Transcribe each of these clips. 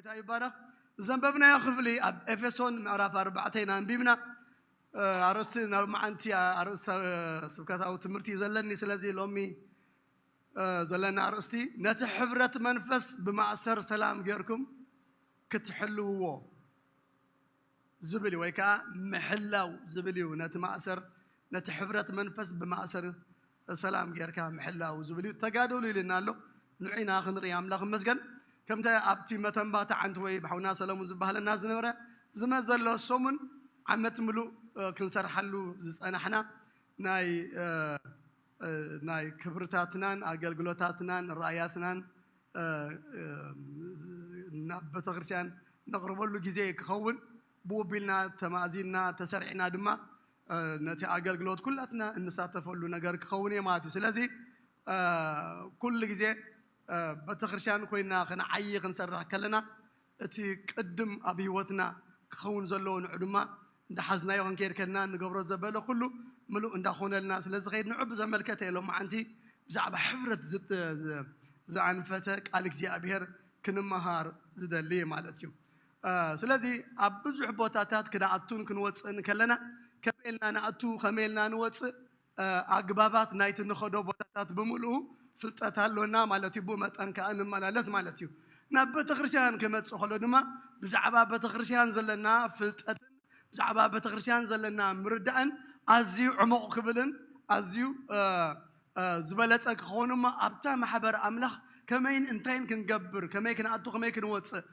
ይባረኽ። ዘንበብናዮ ክፍሊ ኣብ ኤፌሶን ምዕራፍ ኣርባዕተ ኢና ኣንቢብና። እ፣ ኣርእስቲ ናብ መዓንቲ ኣርእስቲ፣ እ፣ ስብከታዊ ትምህርቲ እዩ ዘለኒ። ስለዚ ሎሚ፣ እ፣ ዘለና ኣርእስቲ ነቲ ሕብረት መንፈስ ብማእሰር ሰላም ጌርኩም ክትሕልውዎ ዝብል እዩ፣ ወይ ከዓ ምሕላው ዝብል እዩ። ነቲ ማእሰር፣ ነቲ ሕብረት መንፈስ ብማእሰር ሰላም ጌርካ ምሕላው ዝብል እዩ። ተጋደሉ ኢልና ኣሎ። ንዑ ኢና ክንርኢ። ኣምላኽ ይመስገን። ከምቲ ኣብቲ መተንባቲ ዓንቱ ወይ ብሓውና ሰለሙን ዝበሃለና ዝነበረ፣ ዝመዘሎ ሰሙን ዓመት ምሉእ፣ እ፣ ክንሰርሓሉ ዝጸናሕና ናይ፣ እ፣ እ፣ ናይ ክብርታትናን ኣገልግሎታትናን ራእያትናን፣ እ፣ እ፣ ናብ ቤተክርስትያን ነቕርበሉ ግዜ ክኸውን፣ ብኡ ቢልና ተማእዚንና ተሰሪዕና ድማ፣ እ፣ ነቲ ኣገልግሎት ኩላትና እንሳተፈሉ ነገር ክኸውን እዩ ማለት እዩ። ስለዚ፣ እ፣ ኩሉ ግዜ፣ እ፣ ቤተክርስትያን ኮይና ክንዓዪ ክንሰርሕ ከለና፣ እቲ ቅድም ኣብ ህይወትና ክኸውን ዘለዎ ንዑ ድማ እንዳሓዝናዮ ክንከይድ ከለና፣ እንገብሮ ዘበለ ኩሉ ምሉእ እንዳኾነልና ስለ ዝኸይድ፣ ንዑ ብዘመልከተ እየ ሎማዓንቲ ብዛዕባ ሕብረት ዝት-፣ ዝ-፣ ዝኣንፈተ ቃል እግዚኣብሔር ክንመሃር ዝደሊ ማለት እዩ። እ፣ ስለዚ ኣብ ብዙሕ ቦታታት ክንኣቱን ክንወፅእን ከለና፣ ከመይ ኢልና ንኣቱ፣ ከመይ ኢልና ንወፅእ፣ እ፣ ኣግባባት ናይቲ ንኸዶ ቦታታት ብምልኡ ፍልጠት ኣሎና ማለት እዩ። ብኡ መጠን ከኣ ንመላለስ ማለት እዩ። ናብ ቤተክርስትያን ክመጽእ ከሎ ድማ ብዛዕባ ቤተክርስትያን ዘለና ፍልጠትን ብዛዕባ ቤተክርስትያን ዘለና ምርዳእን ኣዝዩ ዕሙቕ ክብልን ኣዝዩ፣ እ፣ እ፣ ዝበለጸ ክኸውን እሞ ኣብታ ማሕበር ኣምላኽ ከመይን እንታይን ክንገብር፣ ከመይ ክንኣቱ፣ ከመይ ክንወጽእ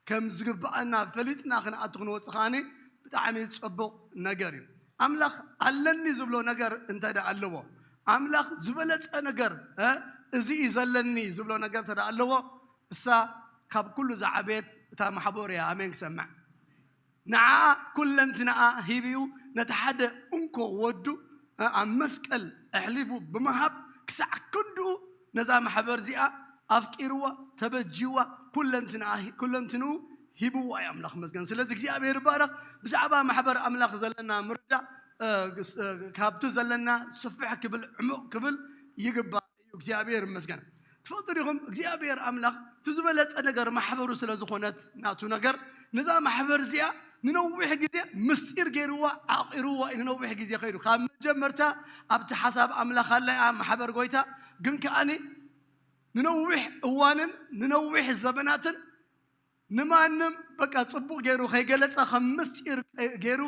ከም ዝግብኣና ፈሊጥና ክንኣቱ ክንወጽእ ከኣኒ ብጣዕሚ ጽቡቕ ነገር እዩ። ኣምላኽ ኣለኒ ዝብሎ ነገር እንተ ደኣ ኣለዎ፣ ኣምላኽ ዝበለጸ ነገር፣ እ፣ እዚ እዩ ዘለኒ ዝብሎ ነገር እንተ ደኣ ኣለዎ፣ እሳ ካብ ኩሉ ዝዓበየት እታ ማሕበር እያ። ኣሜን ክሰምዕ። ንዓኣ ኩለንትናኣ ሂብዩ ነቲ ሓደ እንኮ ወዱ፣ እ፣ ኣብ መስቀል ኣሕሊፉ ብምሃብ ክሳዕ ክንድኡ ነዛ ማሕበር እዚኣ ኣፍቂርዋ፣ ተበጅይዋ፣ ኩለንትንኣ፣ ኩለንትንኡ ሂብዋ እዩ ኣምላኽ መስገን። ስለዚ እግዚኣብሔር ይባረኽ። ብዛዕባ ማሕበር ኣምላኽ ዘለና ምርዳእ፣ እ፣ ስ-፣ እ፣ ካብቲ ዘለና ስፍሕ ክብል ዕሙቕ ክብል ይግባእ እዩ። እግዚኣብሔር ይመስገን። ትፈልጡ ዲኹም እግዚኣብሔር ኣምላኽ እቲ ዝበለጸ ነገር ማሕበሩ ስለ ዝኾነት ናቱ ነገር ነዛ ማሕበር እዚኣ ንነዊሕ ግዜ ምስጢር ገይርዋ ዓቂርዋ እዩ። ንነዊሕ ግዜ ከይዱ ካብ መጀመርታ ኣብቲ ሓሳብ ኣምላኽ ኣላ እያ ማሕበር ጎይታ። ግን ከኣኒ ንነዊሕ እዋንን ንነዊሕ ዘመናትን ንማንም በቃ ጽቡቕ ገይሩ ከይገለጸ ከም ምስጢር ገይሩ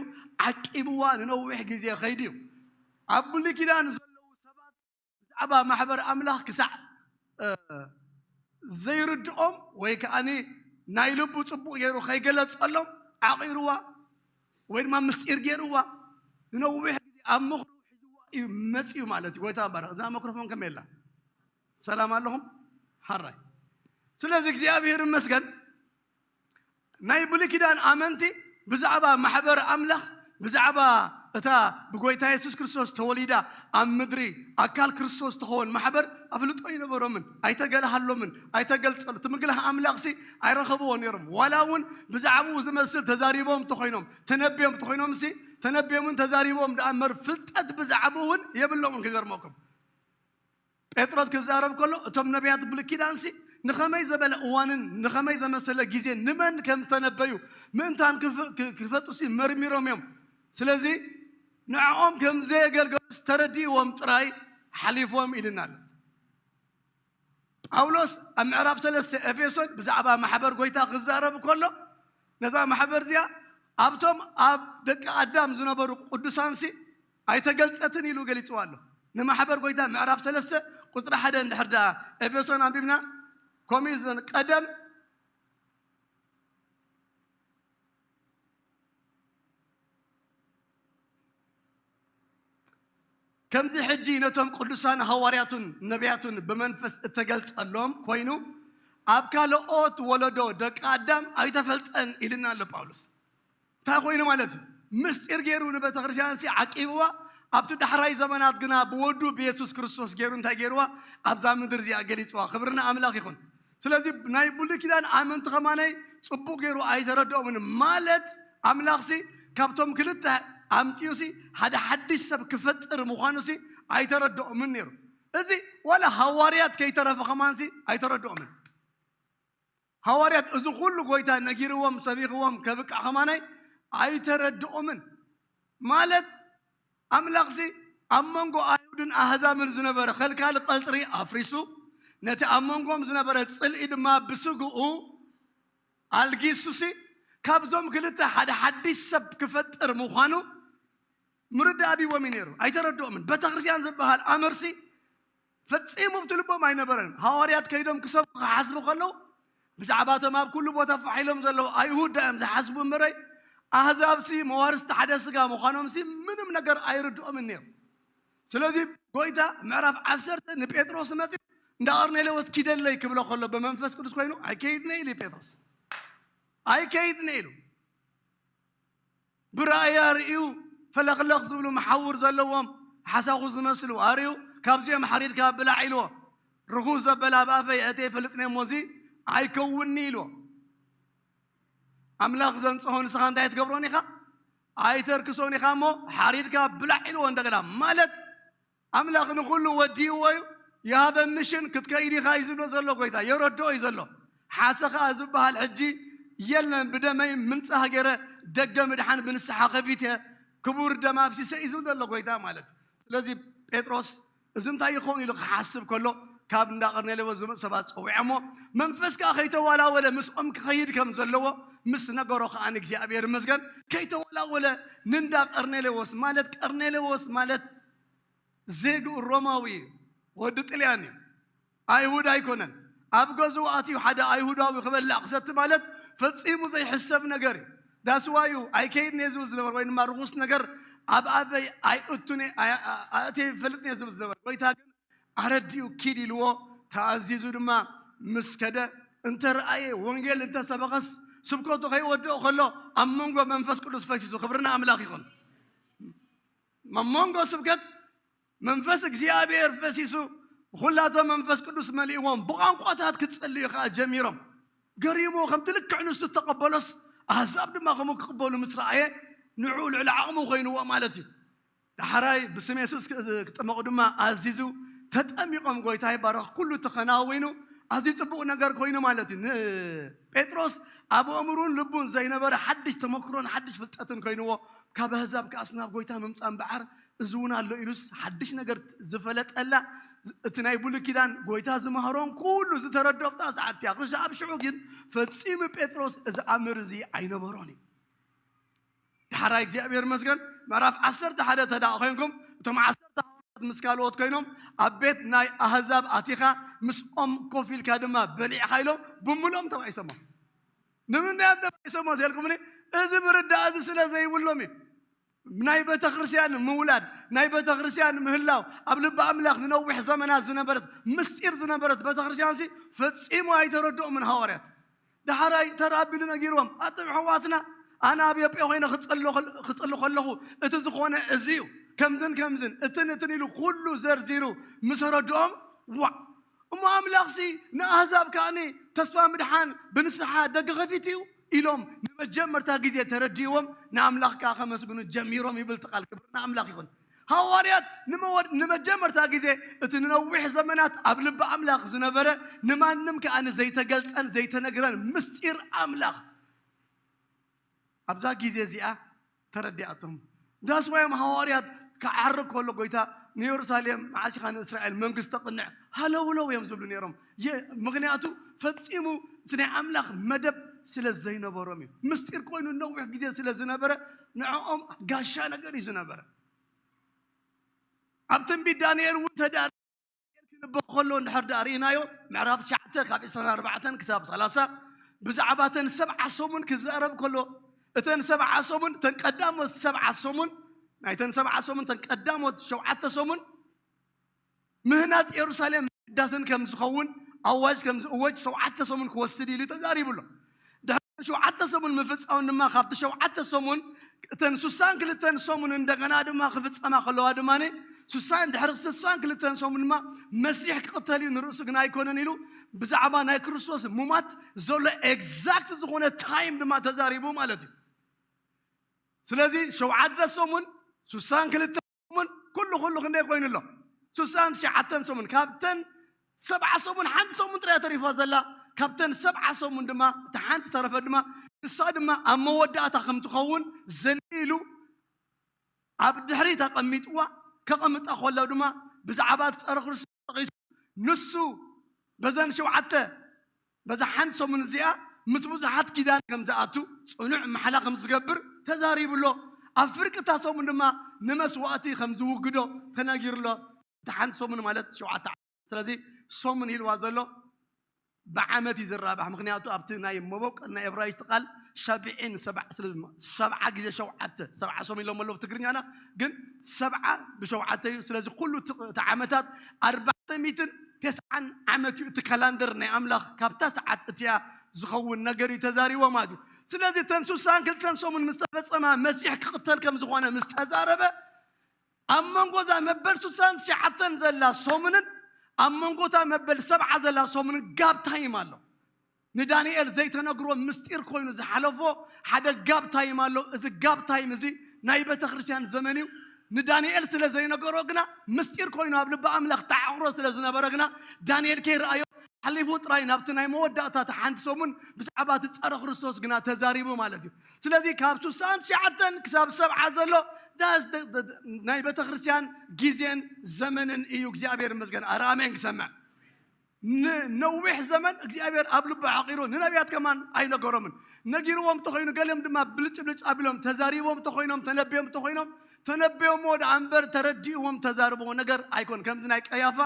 ዓቂብዋ ንነዊሕ ግዜ ከይዱ እዩ። ኣብ ብሉይ ኪዳን ዘለዉ ሰባት ብዛዕባ ማሕበር ኣምላኽ ክሳዕ፣ እ፣ ዘይርድኦም ወይ ከኣኒ ናይ ልቡ ጽቡቕ ገይሩ ከይገለጸሎም ዓቂርዋ ወይ ድማ ምስጢር ገይርዋ ንነዊሕ ግዜ ኣብ ምኽሩ ሒዝዋ እዩ መጺኡ ማለት እዩ። ጎይታ ባረኽ። እዛ መክሮፎን ከመይ ኣላ? ሰላም ኣለኹም? ሓራይ። ስለዚ እግዚኣብሔር ይመስገን። ናይ ብሉይ ኪዳን ኣመንቲ ብዛዕባ ማሕበር ኣምላኽ፣ ብዛዕባ እታ ብጎይታ የሱስ ክርስቶስ ተወሊዳ ኣብ ምድሪ ኣካል ክርስቶስ ትኸውን ማሕበር ኣፍልጦ ኣይነበሮምን፣ ኣይተገለሃሎምን፣ ኣይተገልጸሉ። እቲ ምግላህ ኣምላኽሲ ኣይረኸብዎ ነይሮም። ዋላ እውን ብዛዕባኡ ዝመስል ተዛሪቦም እንተኾይኖም፣ ተነቢዮም እንተኾይኖምሲ፣ ተነቢዮምን ተዛሪቦም ደኣ እምበር ፍልጠት ብዛዕባኡ እውን የብሎምን። ክገርመኩም ጴጥሮስ ክዛረብ ከሎ እቶም ነቢያት ብሉይ ኪዳንሲ ንኸመይ ዘበለ እዋንን ንኸመይ ዘመሰለ ግዜ ንመን ከም ዝተነበዩ ምእንታን ክፍ-፣ ክ-፣ ክፈጡሲ መርሚሮም እዮም። ስለዚ ንዕኦም ከም ዘየገልገሉስ ተረዲእዎም ጥራይ ሓሊፎም ኢልና ኣሎ። ጳውሎስ ኣብ ምዕራፍ ሰለስተ ኤፌሶን ብዛዕባ ማሕበር ጎይታ ክዛረብ ከሎ ነዛ ማሕበር እዚኣ ኣብቶም ኣብ ደቂ ኣዳም ዝነበሩ ቅዱሳንሲ ኣይተገልጸትን ኢሉ ገሊጽዋ ኣሎ። ንማሕበር ጎይታ ምዕራፍ ሰለስተ ቁጽሪ ሓደ እንድሕር ደኣ ኤፌሶን ኣንቢብና ከምኡ እዩ ዝበል። ቀደም ከምዚ ሕጂ ነቶም ቅዱሳን ሃዋርያቱን ነቢያቱን ብመንፈስ እተገልጸሎም ኮይኑ ኣብ ካልኦት ወለዶ ደቂ ኣዳም ኣይተፈልጠን ኢልና ኣሎ ጳውሎስ። እንታይ ኮይኑ ማለት እዩ? ምስጢር ገይሩ ንቤተ ክርስቲያን ሲ ዓቂብዋ፣ ኣብቲ ዳሕራይ ዘመናት ግና ብወዱ ብየሱስ ክርስቶስ ገይሩ እንታይ ገይርዋ? ኣብዛ ምድር እዚኣ ገሊጽዋ። ክብርና ኣምላኽ ይኹን። ስለዚ ናይ ብሉይ ኪዳን ኣመንቲ ከማነይ ጽቡቕ ገይሩ ኣይተረድኦምን ማለት ኣምላኽሲ ካብቶም ክልተ ኣምጢኡሲ ሓደ ሓድሽ ሰብ ክፈጥር ምዃኑሲ ኣይተረድኦምን ነይሩ። እዚ ዋላ ሃዋርያት ከይተረፈ ከማንሲ ኣይተረድኦምን። ሃዋርያት እዚ ኩሉ ጎይታ ነጊርዎም ሰቢኽዎም ከብቅዕ ከማናይ ኣይተረድኦምን። ማለት ኣምላኽሲ ኣብ መንጎ ኣይሁድን ኣህዛብን ዝነበረ ኸልካሊ ቀጽሪ ኣፍሪሱ፣ ነቲ ኣብ መንጎም ዝነበረ ጽልኢ ድማ ብስግኡ ኣልጊሱሲ፣ ካብዞም ክልተ ሓደ ሓድሽ ሰብ ክፈጥር ምዃኑ ምርዳእ ኣቢዎም እዩ ነይሩ። ኣይተረድኦምን። ቤተክርስትያን ዝበሃል ኣምርሲ ፈጺሙ ኣብቲ ልቦም ኣይነበረን። ሃዋርያት ከይዶም ክሰብኩ ክሓስቡ ከለዉ፣ ብዛዕባ እቶም ኣብ ኩሉ ቦታ ፋሕ ኢሎም ዘለዉ ኣይሁድ ዳ እዮም ዝሓስቡ እምበረይ፣ ኣህዛብሲ መዋርስቲ ሓደ ስጋ ምዃኖምሲ ምንም ነገር ኣይርድኦምን ነይሩ። ስለዚ ጎይታ ምዕራፍ ዓሰርተ ንጴጥሮስ መጺኡ፣ "እንዳ ቀርኔሌዎስ ኪደለይ" ክብሎ ከሎ ብመንፈስ ቅዱስ ኮይኑ፣ "ኣይከይድን እየ" ኢሉ ጴጥሮስ። "ኣይከይድን እየ" ኢሉ። ብራእያ ርእዩ ፈለኽለኽ ዝብሉ መሓውር ዘለዎም ሓሳኹ ዝመስሉ ኣርእዩ፣ "ካብዚኦም ሓሪድካ ብላዕ" ኢልዎ። ርኹስ ዘበለ ኣብ ኣፈይ ኣእትየ ይፈልጥን እየ እሞ፣ እዚ ኣይከውንኒ ኢልዎ። ኣምላኽ ዘንጽሆ ንስኻ እንታይ ትገብሮን ኢኻ? ኣይተርክሶን ኢኻ እሞ ሓሪድካ ብላዕ ኢልዎ። እንደገና ማለት ኣምላኽ ንኹሉ ወዲእዎ እዩ። ይሃበ ምሽን ክትከይድ ኢኻ እዩ ዝብሎ ዘሎ ጎይታ፣ የረድኦ እዩ ዘሎ። ሓሰኻ ዝበሃል ሕጂ የለን፣ ብደመይ ምንጻህ ገይረ ደገ ምድሓን ብንስሓ ከፊተ ክቡር ደም ኣፍሲሰ እዩ ዝብል ዘሎ ጎይታ ማለት እዩ። ስለዚ ጴጥሮስ እዚ እንታይ ይኸውን ኢሉ ክሓስብ ከሎ፣ ካብ እንዳ ቀርኔሌዎስ ዝመጹ ሰባት ጸዊዖሞ፣ መንፈስ ከኣ ከይተዋላወለ ምስኦም ክኸይድ ከም ዘለዎ ምስ ነገሮ ከኣ ንእግዚኣብሔር ይመስገን፣ ከይተዋላወለ ንእንዳ ቀርኔሌዎስ ማለት፣ ቀርኔሌዎስ ማለት ዜግኡ ሮማዊ እዩ፣ ወዲ ጥልያን እዩ፣ ኣይሁድ ኣይኮነን። ኣብ ገዝኡ ኣትዩ ሓደ ኣይሁዳዊ ክበልዕ ክሰቲ ማለት ፈጺሙ ዘይሕሰብ ነገር እዩ። ዳስዋዩ ኣይከይድን እየ ዝብል ዝነበር ወይ ድማ ርኹስ ነገር ኣብ ኣፈይ ኣይእቱን እየ፣ ኣይ-፣ ኣእትየ ይፈልጥን እየ ዝብል ዝነበር። ጎይታ ግን ኣረዲኡ ኪድ ኢልዎ፣ ተኣዚዙ ድማ ምስ ከደ፣ እንተ ረኣየ፣ ወንጌል እንተ ሰበኸስ፣ ስብከቱ ከይወድኦ ከሎ ኣብ መንጎ መንፈስ ቅዱስ ፈሲሱ። ክብሪ ንኣምላኽ ይኹን። ኣብ መንጎ ስብከት መንፈስ እግዚኣብሔር ፈሲሱ፣ ኩላቶም መንፈስ ቅዱስ መሊእዎም፣ ብቋንቋታት ክጽልዩ ከኣ ጀሚሮም። ገሪሞ፣ ከምቲ ልክዕ ንሱ እተቐበሎስ፣ ኣህዛብ ድማ ከምኡ ክቕበሉ ምስ ረኣየ፣ ንዕኡ ልዕሊ ዓቕሙ ኮይንዎ ማለት እዩ። ዳሕራይ ብስም የሱስ ክ-፣ ክጥመቑ ድማ ኣዚዙ፣ ተጠሚቖም። ጎይታ ይባረኽ። ኩሉ ተኸናዊኑ፣ ኣዝዩ ጽቡቕ ነገር ኮይኑ ማለት እዩ። ንጴጥሮስ ኣብ ኣእምሩን ልቡን ዘይነበረ ሓድሽ ተመክሮን ሓድሽ ፍልጠትን ኮይንዎ፣ ካብ ኣህዛብ ከኣስ ናብ ጎይታ ምምጻእ እምበኣር፣ እዚ እውን ኣሎ ኢሉስ ሓድሽ ነገር ዝፈለጠላ፣ እቲ ናይ ብሉይ ኪዳን ጎይታ ዝመሃሮን ኩሉ ዝተረድኦ ኣብታ ሰዓት እያ። ክሳብ ሽዑ ግን ፈጺሙ ጴጥሮስ እዚ ኣምር እዚ ኣይነበሮን እዩ። ዳሕራይ እግዚኣብሔር ይመስገን፣ ምዕራፍ ዓሰርተ ሓደ ተደኣ ኮይንኩም፣ እቶም ዓሰርተ ሃዋርያት ምስ ካልኦት ኮይኖም ኣብ ቤት ናይ ኣህዛብ ኣቲኻ ምስኦም ኮፍ ኢልካ ድማ በሊዕኻ ኢሎም ብምሉኦም ተባኢሶሞ። ንምንታይ እዮም ተባኢሶሞ ተልኩምኒ? እዚ ምርዳእ እዚ ስለ ዘይብሎም እዩ። ናይ ቤተ ክርስቲያን ምውላድ፣ ናይ ቤተ ክርስቲያን ምህላው፣ ኣብ ልቢ ኣምላኽ ንነዊሕ ዘመናት ዝነበረት ምስጢር ዝነበረት ቤተ ክርስቲያን ሲ ፈጺሙ ኣይተረድኦምን ሃዋርያት። ዳሕራይ ተራ ኣቢሉ ነጊርዎም፣ ኣቱም ኣሕዋትና፣ ኣነ ኣብ ዮጴ ኮይነ ክጽሊ ከል-፣ ክጽሊ ከለኹ፣ እቲ ዝኾነ እዚ እዩ፣ ከምዝን ከምዝን፣ እትን እትን ኢሉ ኩሉ ዘርዚሩ ምስ ኣረድኦም፣ ዋእ! እሞ ኣምላኽሲ ንኣህዛብ ከኣኒ ተስፋ ምድሓን ብንስሓ ደገ ከፊቱ እዩ ኢሎም ንመጀመርታ ግዜ ተረዲእዎም፣ ንኣምላኽ ከኣ ከመስግኑ ጀሚሮም ይብል እቲ ቃል። ክብሪ ንኣምላኽ ይኹን። ሃዋርያት ንመወድ-፣ ንመጀመርታ ግዜ እቲ ንነዊሕ ዘመናት ኣብ ልቢ ኣምላኽ ዝነበረ፣ ንማንም ከኣ ዘይተገልጸን ዘይተነግረን ምስጢር ኣምላኽ ኣብዛ ግዜ እዚኣ ተረዲኣቶም። ዳስ ዋዮም ሃዋርያት ክዓርግ ከሎ ጎይታ ንየሩሳሌም መዓስ ኢኻ ንእስራኤል መንግስቲ ተቕንዕ ሃለውለው እዮም ዝብሉ ነይሮም። የ-፣ ምኽንያቱ ፈጺሙ እቲ ናይ ኣምላኽ መደብ ስለ ዘይነበሮም እዩ። ምስጢር ኮይኑ ነዊሕ ግዜ ስለ ዝነበረ ንዕኦም ጋሻ ነገር እዩ ዝነበረ። ኣብ ትንቢት ዳንኤል እውን ተዳ-፣ ክንበብ ከሎ እንድሕር ደኣ ርኢናዮ፣ ምዕራፍ ትሽዓተ ካብ ዕስራን ኣርባዕተን ክሳብ ሰላሳ ብዛዕባ እተን ሰብዓ ሰሙን ክዛረብ ከሎ፣ እተን ሰብዓ ሰሙን፣ እተን ቀዳሞት ሰብዓ ሰሙን፣ ናይተን ሰብዓ ሰሙን፣ እተን ቀዳሞት ሸውዓተ ሰሙን ምህናጽ የሩሳሌም ምሕዳስን ከም ዝኸውን ኣዋጅ ከም ዝእወጅ ሸውዓተ ሰሙን ክወስድ ኢሉ ተዛሪቡ ኣሎ። ድሕሪ ሸውዓተ ሰሙን ምፍጻሙ ድማ፣ ካብቲ ሸውዓተ ሰሙን እተን ሱሳን ክልተን ሰሙን እንደገና ድማ ክፍጸማ ከለዋ ድማ፣ ሱሳን፣ ድሕሪ ሱሳን ክልተን ሰሙን ድማ መሲሕ ክቕተል እዩ፣ ንርእሱ ግን ኣይኮነን ኢሉ ብዛዕባ ናይ ክርስቶስ ሙማት ዘሎ ኤግዛክት ዝኾነ ታይም ድማ ተዛሪቡ ማለት እዩ። ስለዚ ሸውዓተ ሰሙን፣ ሱሳን ክልተ ሰሙን፣ ኩሉ፣ ኩሉ ክንደይ ኮይኑ ኣሎ? ሱሳን ትሽዓተን ሰሙን። ካብተን ሰብዓ ሰሙን ሓንቲ ሰሙን ጥራይ ተሪፋ ዘላ፣ ካብተን ሰብዓ ሰሙን ድማ እታ ሓንቲ ዝተረፈት ድማ፣ ንሳ ድማ ኣብ መወዳእታ ከም ትኸውን ዘሊሉ ኣብ ድሕሪት ኣቐሚጥዋ። ከቐምጣ ከሎ ድማ ብዛዕባ እቲ ጸረ ክርስቶስ ጠቒሱ፣ ንሱ በዘን ሸውዓተ፣ በዛ ሓንቲ ሰሙን እዚኣ ምስ ብዙሓት ኪዳን ከም ዝኣቱ፣ ጽኑዕ ማሕላ ከም ዝገብር ተዛሪቡ ኣሎ። ኣብ ፍርቂ እታ ሰሙን ድማ ንመስዋእቲ ከም ዝውግዶ ተነጊሩ ኣሎ። እታ ሓንቲ ሰሙን ማለት ሸውዓተ ዓመት። ስለዚ ሰሙን ኢልዋ ዘሎ ብዓመት እዩ ዝራባሕ። ምኽንያቱ ኣብቲ ናይ መበቆል ናይ እብራይስጥ ቃል ሸብዒን ሰብዓ ስለ፣ ሸብዓ ግዜ ሸውዓተ፣ ሰብዓ ሰሙን ኢሎም ኣለዉ ብትግርኛና፣ ግን ሰብዓ ብሸውዓተ እዩ። ስለዚ ኩሉ እቲ፣ እቲ ዓመታት ኣርባዕተ ሚእትን ተስዓን ዓመት እዩ። እቲ ካላንደር ናይ ኣምላኽ ካብታ ሰዓት እቲያ ዝኸውን ነገር እዩ ተዛሪቦ ማለት እዩ። ስለዚ እተን ስሳን ክልተን ሰሙን ምስ ተፈጸማ፣ መሲሕ ክቕተል ከም ዝኾነ ምስ ተዛረበ፣ ኣብ መንጎ እዛ መበል ስሳን ትሽዓተን ዘላ ሰሙንን ኣብ መንጎ እታ መበል ሰብዓ ዘላ ሰሙንን ጋፕ ታይም ኣሎ። ንዳንኤል ዘይተነግሮ ምስጢር ኮይኑ ዝሓለፎ ሓደ ጋፕ ታይም ኣሎ። እዚ ጋፕ ታይም እዚ ናይ ቤተ ክርስቲያን ዘመን እዩ። ንዳንኤል ስለ ዘይነገሮ ግና፣ ምስጢር ኮይኑ ኣብ ልቢ ኣምላኽ ተዓቑሮ ስለ ዝነበረ ግና፣ ዳንኤል ከይረኣዮ ሓሊፉ ጥራይ ናብቲ ናይ መወዳእታ እታ ሓንቲ ሰሙን ብዛዕባ እቲ ጸረ ክርስቶስ ግና ተዛሪቡ ማለት እዩ። ስለዚ ካብ ስሳን ትሽዓተን ክሳብ ሰብዓ ዘሎ ዳስ ደ-፣ ደ-፣ ደ-፣ ናይ ቤተ ክርስቲያን ግዜን ዘመንን እዩ። እግዚኣብሔር ይመስገን። ኣረ ኣሜን ክሰምዕ። ንነዊሕ ዘመን እግዚኣብሔር ኣብ ልቡ ዓቂሩ ንነቢያት ከማን ኣይነገሮምን። ነጊርዎም እንተኾይኑ፣ ገሊኦም ድማ ብልጭ ብልጭ ኣቢሎም ተዛሪቦም እንተኾይኖም፣ ተነቢዮም እንተኾይኖም፣ ተነቢዮምዎ ደኣ እምበር ተረዲእዎም ተዛርብዎ ነገር ኣይኮን። ከምዚ ናይ ቀያፋ፣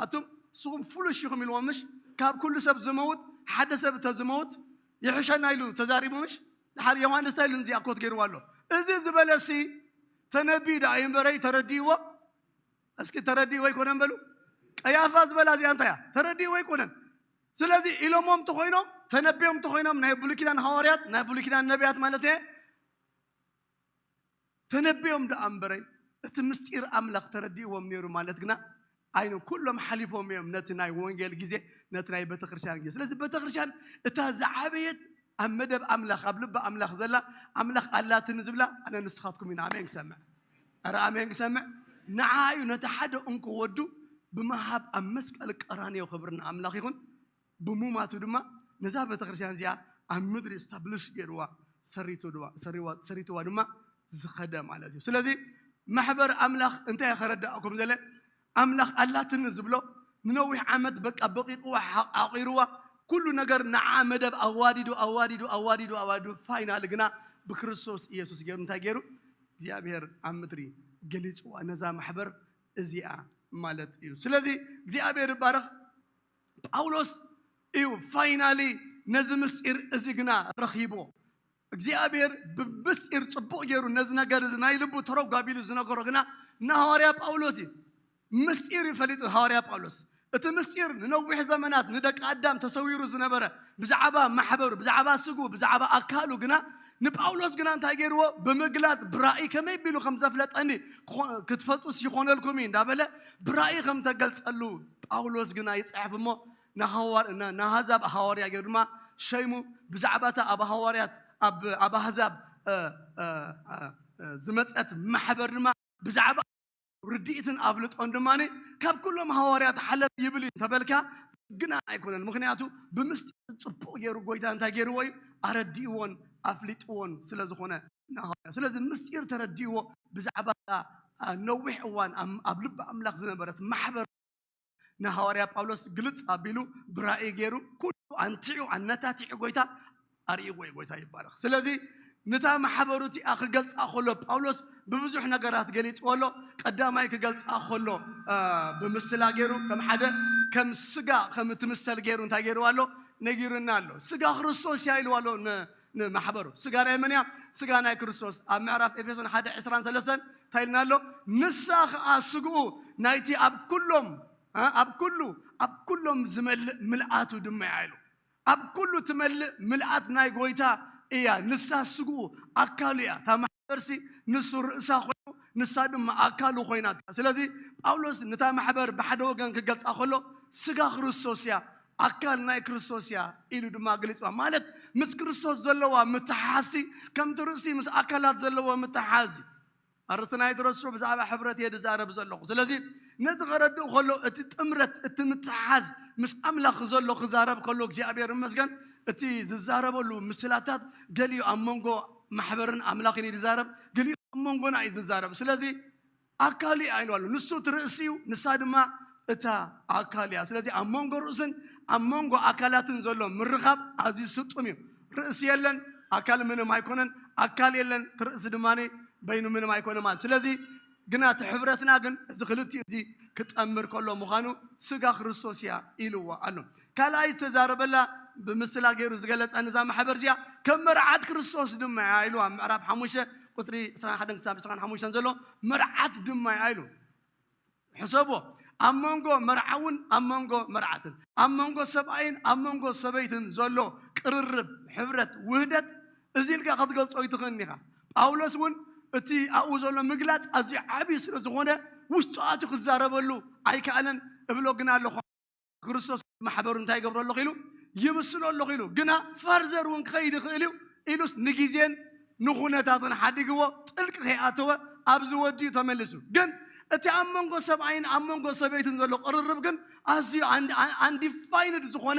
ኣቱም ንስኹም ፍሉሽ ኢኹም ኢልዎም ምሽ? ካብ ኩሉ ሰብ ዝመውት ሓደ ሰብ እንተዝመውት ይሕሸና ኢሉ ተዛሪቡ ምሽ? ድሓር ዮሃንስ እንታይ ኢሉ እዚኣ ኮት ገይርዋ ኣሎ? እዚ ዝበለሲ ተነቢዩ ደኣ እዩ እምበረይ ተረዲእዎ። እስኪ ተረዲእዎ ኣይኮነን በሉ። ቀያፋ ዝበላ እዚኣ እንታይ እያ? ተረዲእዎ ኣይኮነን። ስለዚ ኢሎሞም እንተኾይኖም፣ ተነቢዮም እንተኾይኖም፣ ናይ ብሉይ ኪዳን ሃዋርያት፣ ናይ ብሉይ ኪዳን ነቢያት ማለት እየ፣ ተነቢዮም ደኣ እምበረይ እቲ ምስጢር ኣምላኽ ተረዲእዎም ነይሩ ማለት ግና ኣይነ ኩሎም ሓሊፎም እዮም ነቲ ናይ ወንጌል ግዜ፣ ነቲ ናይ ቤተክርስትያን ግዜ። ስለዚ ቤተክርስትያን እታ ዝዓበየት ኣብ መደብ ኣምላኽ፣ ኣብ ልቢ ኣምላኽ ዘላ፣ ኣምላኽ ኣላትኒ ዝብላ ኣነ ንስኻትኩም ኢና። ኣሜን ክሰምዕ። ኧረ ኣሜን ክሰምዕ። ንዓ እዩ ነቲ ሓደ እንኮ ወዱ ብምሃብ ኣብ መስቀል ቀራንዮ ክብሪ ንኣምላኽ ይኹን። ብሙማቱ ድማ ነዛ ቤተክርስትያን እዚኣ ኣብ ምድሪ ስታብሊሽ ገይርዋ፣ ሰሪቱ ድማ፣ ሰሪዋ-፣ ሰሪትዋ ድማ ዝኸደ ማለት እዩ። ስለዚ ማሕበር ኣምላኽ እንታይ ከረዳእኩም ዘለ? ኣምላኽ ኣላትኒ ዝብሎ ንነዊሕ ዓመት በቃ በቂቕዋ፣ ሓ-፣ ዓቂርዋ፣ ኩሉ ነገር ንዓ መደብ ኣዋዲዱ፣ ኣዋዲዱ፣ ኣዋዲዱ፣ ኣዋዲዱ፣ ፋይናል ግና ብክርስቶስ ኢየሱስ ገይሩ እንታይ ገይሩ? እግዚኣብሔር ኣብ ምድሪ ገሊጽዋ ነዛ ማሕበር እዚኣ ማለት እዩ። ስለዚ እግዚኣብሔር ይባረኽ። ጳውሎስ እዩ ፋይናሊ ነዚ ምስጢር እዚ ግና ረኺቦ። እግዚኣብሔር ብምስጢር ጽቡቕ ገይሩ ነዚ ነገር እዚ ናይ ልቡ ተረጓቢሉ ዝነገሮ ግና ንሃዋርያ ጳውሎስ እዩ። ምስጢር እዩ ፈሊጡ ሃዋርያ ጳውሎስ። እቲ ምስጢር ንነዊሕ ዘመናት ንደቂ ኣዳም ተሰዊሩ ዝነበረ ብዛዕባ ማሕበሩ፣ ብዛዕባ ስግኡ፣ ብዛዕባ ኣካሉ ግና ንጳውሎስ ግና እንታይ ገይርዎ? ብምግላጽ ብራእይ ከመይ ቢሉ ከም ዘፍለጠኒ ክኾ-፣ ክትፈልጡስ ይኾነልኩም እዩ እንዳበለ ብራእይ ከም ተገልጸሉ ጳውሎስ ግና ይጽሕፍ እሞ ንሃዋር-፣ ን-፣ ንኣህዛብ ሃዋርያ ገይሩ ድማ ሸይሙ ብዛዕባ እታ ኣብ ሃዋርያት ኣብ፣ ኣብ ኣህዛብ፣ እ፣ እ፣ እ፣ እ፣ ዝመጸት ማሕበር ድማ ብዛዕባ ርድኢትን ኣፍልጦን ድማ ካብ ኩሎም ሃዋርያት ሓለፍ ይብል እዩ እንተበልካ ግና ኣይኮነን። ምኽንያቱ ብምስጢር ጽቡቕ ገይሩ ጎይታ እንታይ ገይርዎ እዩ? ኣረዲእዎን ኣፍሊጥዎን ስለ ዝኾነ ንሃዋርያ። ስለዚ ምስጢር ተረዲእዎ ብዛዕባ እታ፣ አ፣ ነዊሕ እዋን ኣብ፣ ኣብ ልቢ ኣምላኽ ዝነበረት ማሕበር ንሃዋርያ ጳውሎስ ግልጽ ኣቢሉ ብራእይ ገይሩ ኩሉ ኣንቲዑ ኣነታቲዑ ጎይታ ኣርእይዎ እዩ። ጎይታ ይባረኽ። ስለዚ ነታ ማሕበሩ እቲኣ ክገልጻ ከሎ ጳውሎስ ብብዙሕ ነገራት ገሊጽዎ ኣሎ። ቀዳማይ ክገልጻ ከሎ፣ አ፣ ብምስላ ገይሩ ከም ሓደ ከም ስጋ ከም እትምሰል ገይሩ እንታይ ገይርዋ ኣሎ? ነጊሩና ኣሎ። ስጋ ክርስቶስ እያ ኢልዋ ኣሎ ን-፣ ንማሕበሩ። ስጋ ናይ መን እያ? ስጋ ናይ ክርስቶስ። ኣብ ምዕራፍ ኤፌሶን ሓደ ዕስራን ሰለስተን እንታይ ኢልና ኣሎ? ንሳ ኸኣ ስግኡ ናይቲ ኣብ ኩሎም፣ አ፣ ኣብ ኩሉ፣ ኣብ ኩሎም ዝመልእ ምልኣቱ ድማ እያ ኢሉ። ኣብ ኩሉ ትመልእ ምልኣት ናይ ጎይታ እያ። ንሳ ስግኡ ኣካሉ እያ። እታ ማሕበርሲ ንሱ ርእሳ ኮይኑ፣ ንሳ ድማ ኣካሉ ኮይና። ስለዚ ጳውሎስ ነታ ማሕበር ብሓደ ወገን ክገልጻ ከሎ ስጋ ክርስቶስ እያ፣ ኣካል ናይ ክርስቶስ እያ ኢሉ ድማ ገሊጽዋ። ማለት ምስ ክርስቶስ ዘለዋ ምትሓሓዝቲ ከምቲ ርእሲ ምስ ኣካላት ዘለዎ ምትሓሓዝ እዩ። ኣርእስቲ ናይ ድረሱ ብዛዕባ ሕብረት እየ ዝዛረብ ዘለኹ። ስለዚ ነዚ ከረድእ ከሎ እቲ ጥምረት፣ እቲ ምትሓዝ ምስ ኣምላኽ ዘሎ ክዛረብ ከሎ እግዚኣብሔር ይመስገን፣ እቲ ዝዛረበሉ ምስላታት ገሊኡ ኣብ መንጎ ማሕበርን ኣምላኽን እዩ ዝዛረብ፣ ገሊኡ ኣብ መንጎና እዩ ዝዛረብ። ስለዚ ኣካል እዩ ኢሉ ኣሎ። ንሱ እቲ ርእሲ እዩ፣ ንሳ ድማ እታ ኣካል እያ። ስለዚ ኣብ መንጎ ርእስን ኣብ መንጎ ኣካላትን ዘሎ ምርኻብ ኣዝዩ ስጡም እዩ። ርእሲ የለን፣ ኣካል ምንም ኣይኮነን። ኣካል የለን፣ እቲ ርእሲ ድማ በይኑ ምንም ኣይኮነ ማለት። ስለዚ ግና እቲ ሕብረትና ግን እዚ ክልቲኡ እዚ ክጠምር ከሎ ምዃኑ ስጋ ክርስቶስ እያ ኢልዋ ኣሎ። ካልኣይ ዝተዛረበላ ብምስላ ገይሩ ዝገለጸ ነዛ ማሕበር እዚኣ ከም መርዓት ክርስቶስ ድማ እያ ኢልዋ። ኣብ ምዕራፍ ሓሙሽተ ቁጽሪ ዕስራን ሓደን ክሳብ ዕስራን ሓሙሽተን ዘሎ መርዓት ድማ እያ ኢሉ። ሕሰቦ፣ ኣብ መንጎ መርዓውን ኣብ መንጎ መርዓትን፣ ኣብ መንጎ ሰብኣይን ኣብ መንጎ ሰበይትን ዘሎ ቅርርብ፣ ሕብረት፣ ውህደት እዚ ኢልካ ክትገልጾ ኣይትኽእልን ኢኻ። ጳውሎስ እውን እቲ ኣብኡ ዘሎ ምግላጽ ኣዝዩ ዓብዪ ስለ ዝኾነ ውሽጡ ኣትዩ ክዛረበሉ ኣይከኣለን። እብሎ ግን ኣለኹ ክርስቶስ ማሕበሩ እንታይ ይገብሮ ኣለኹ ኢሉ ይምስሎ ኣለኹ ኢሉ ግና ፈርዘር እውን ክኸይድ ይኽእል እዩ ኢሉስ ንግዜን ንኹነታትን ሓዲግዎ ጥልቂ ከይኣተወ ኣብዚ ወዲኡ ተመሊሱ። ግን እቲ ኣብ መንጎ ሰብኣይን ኣብ መንጎ ሰበይትን ዘሎ ቅርርብ ግን ኣዝዩ ኣንዲፋይንድ ዝኾነ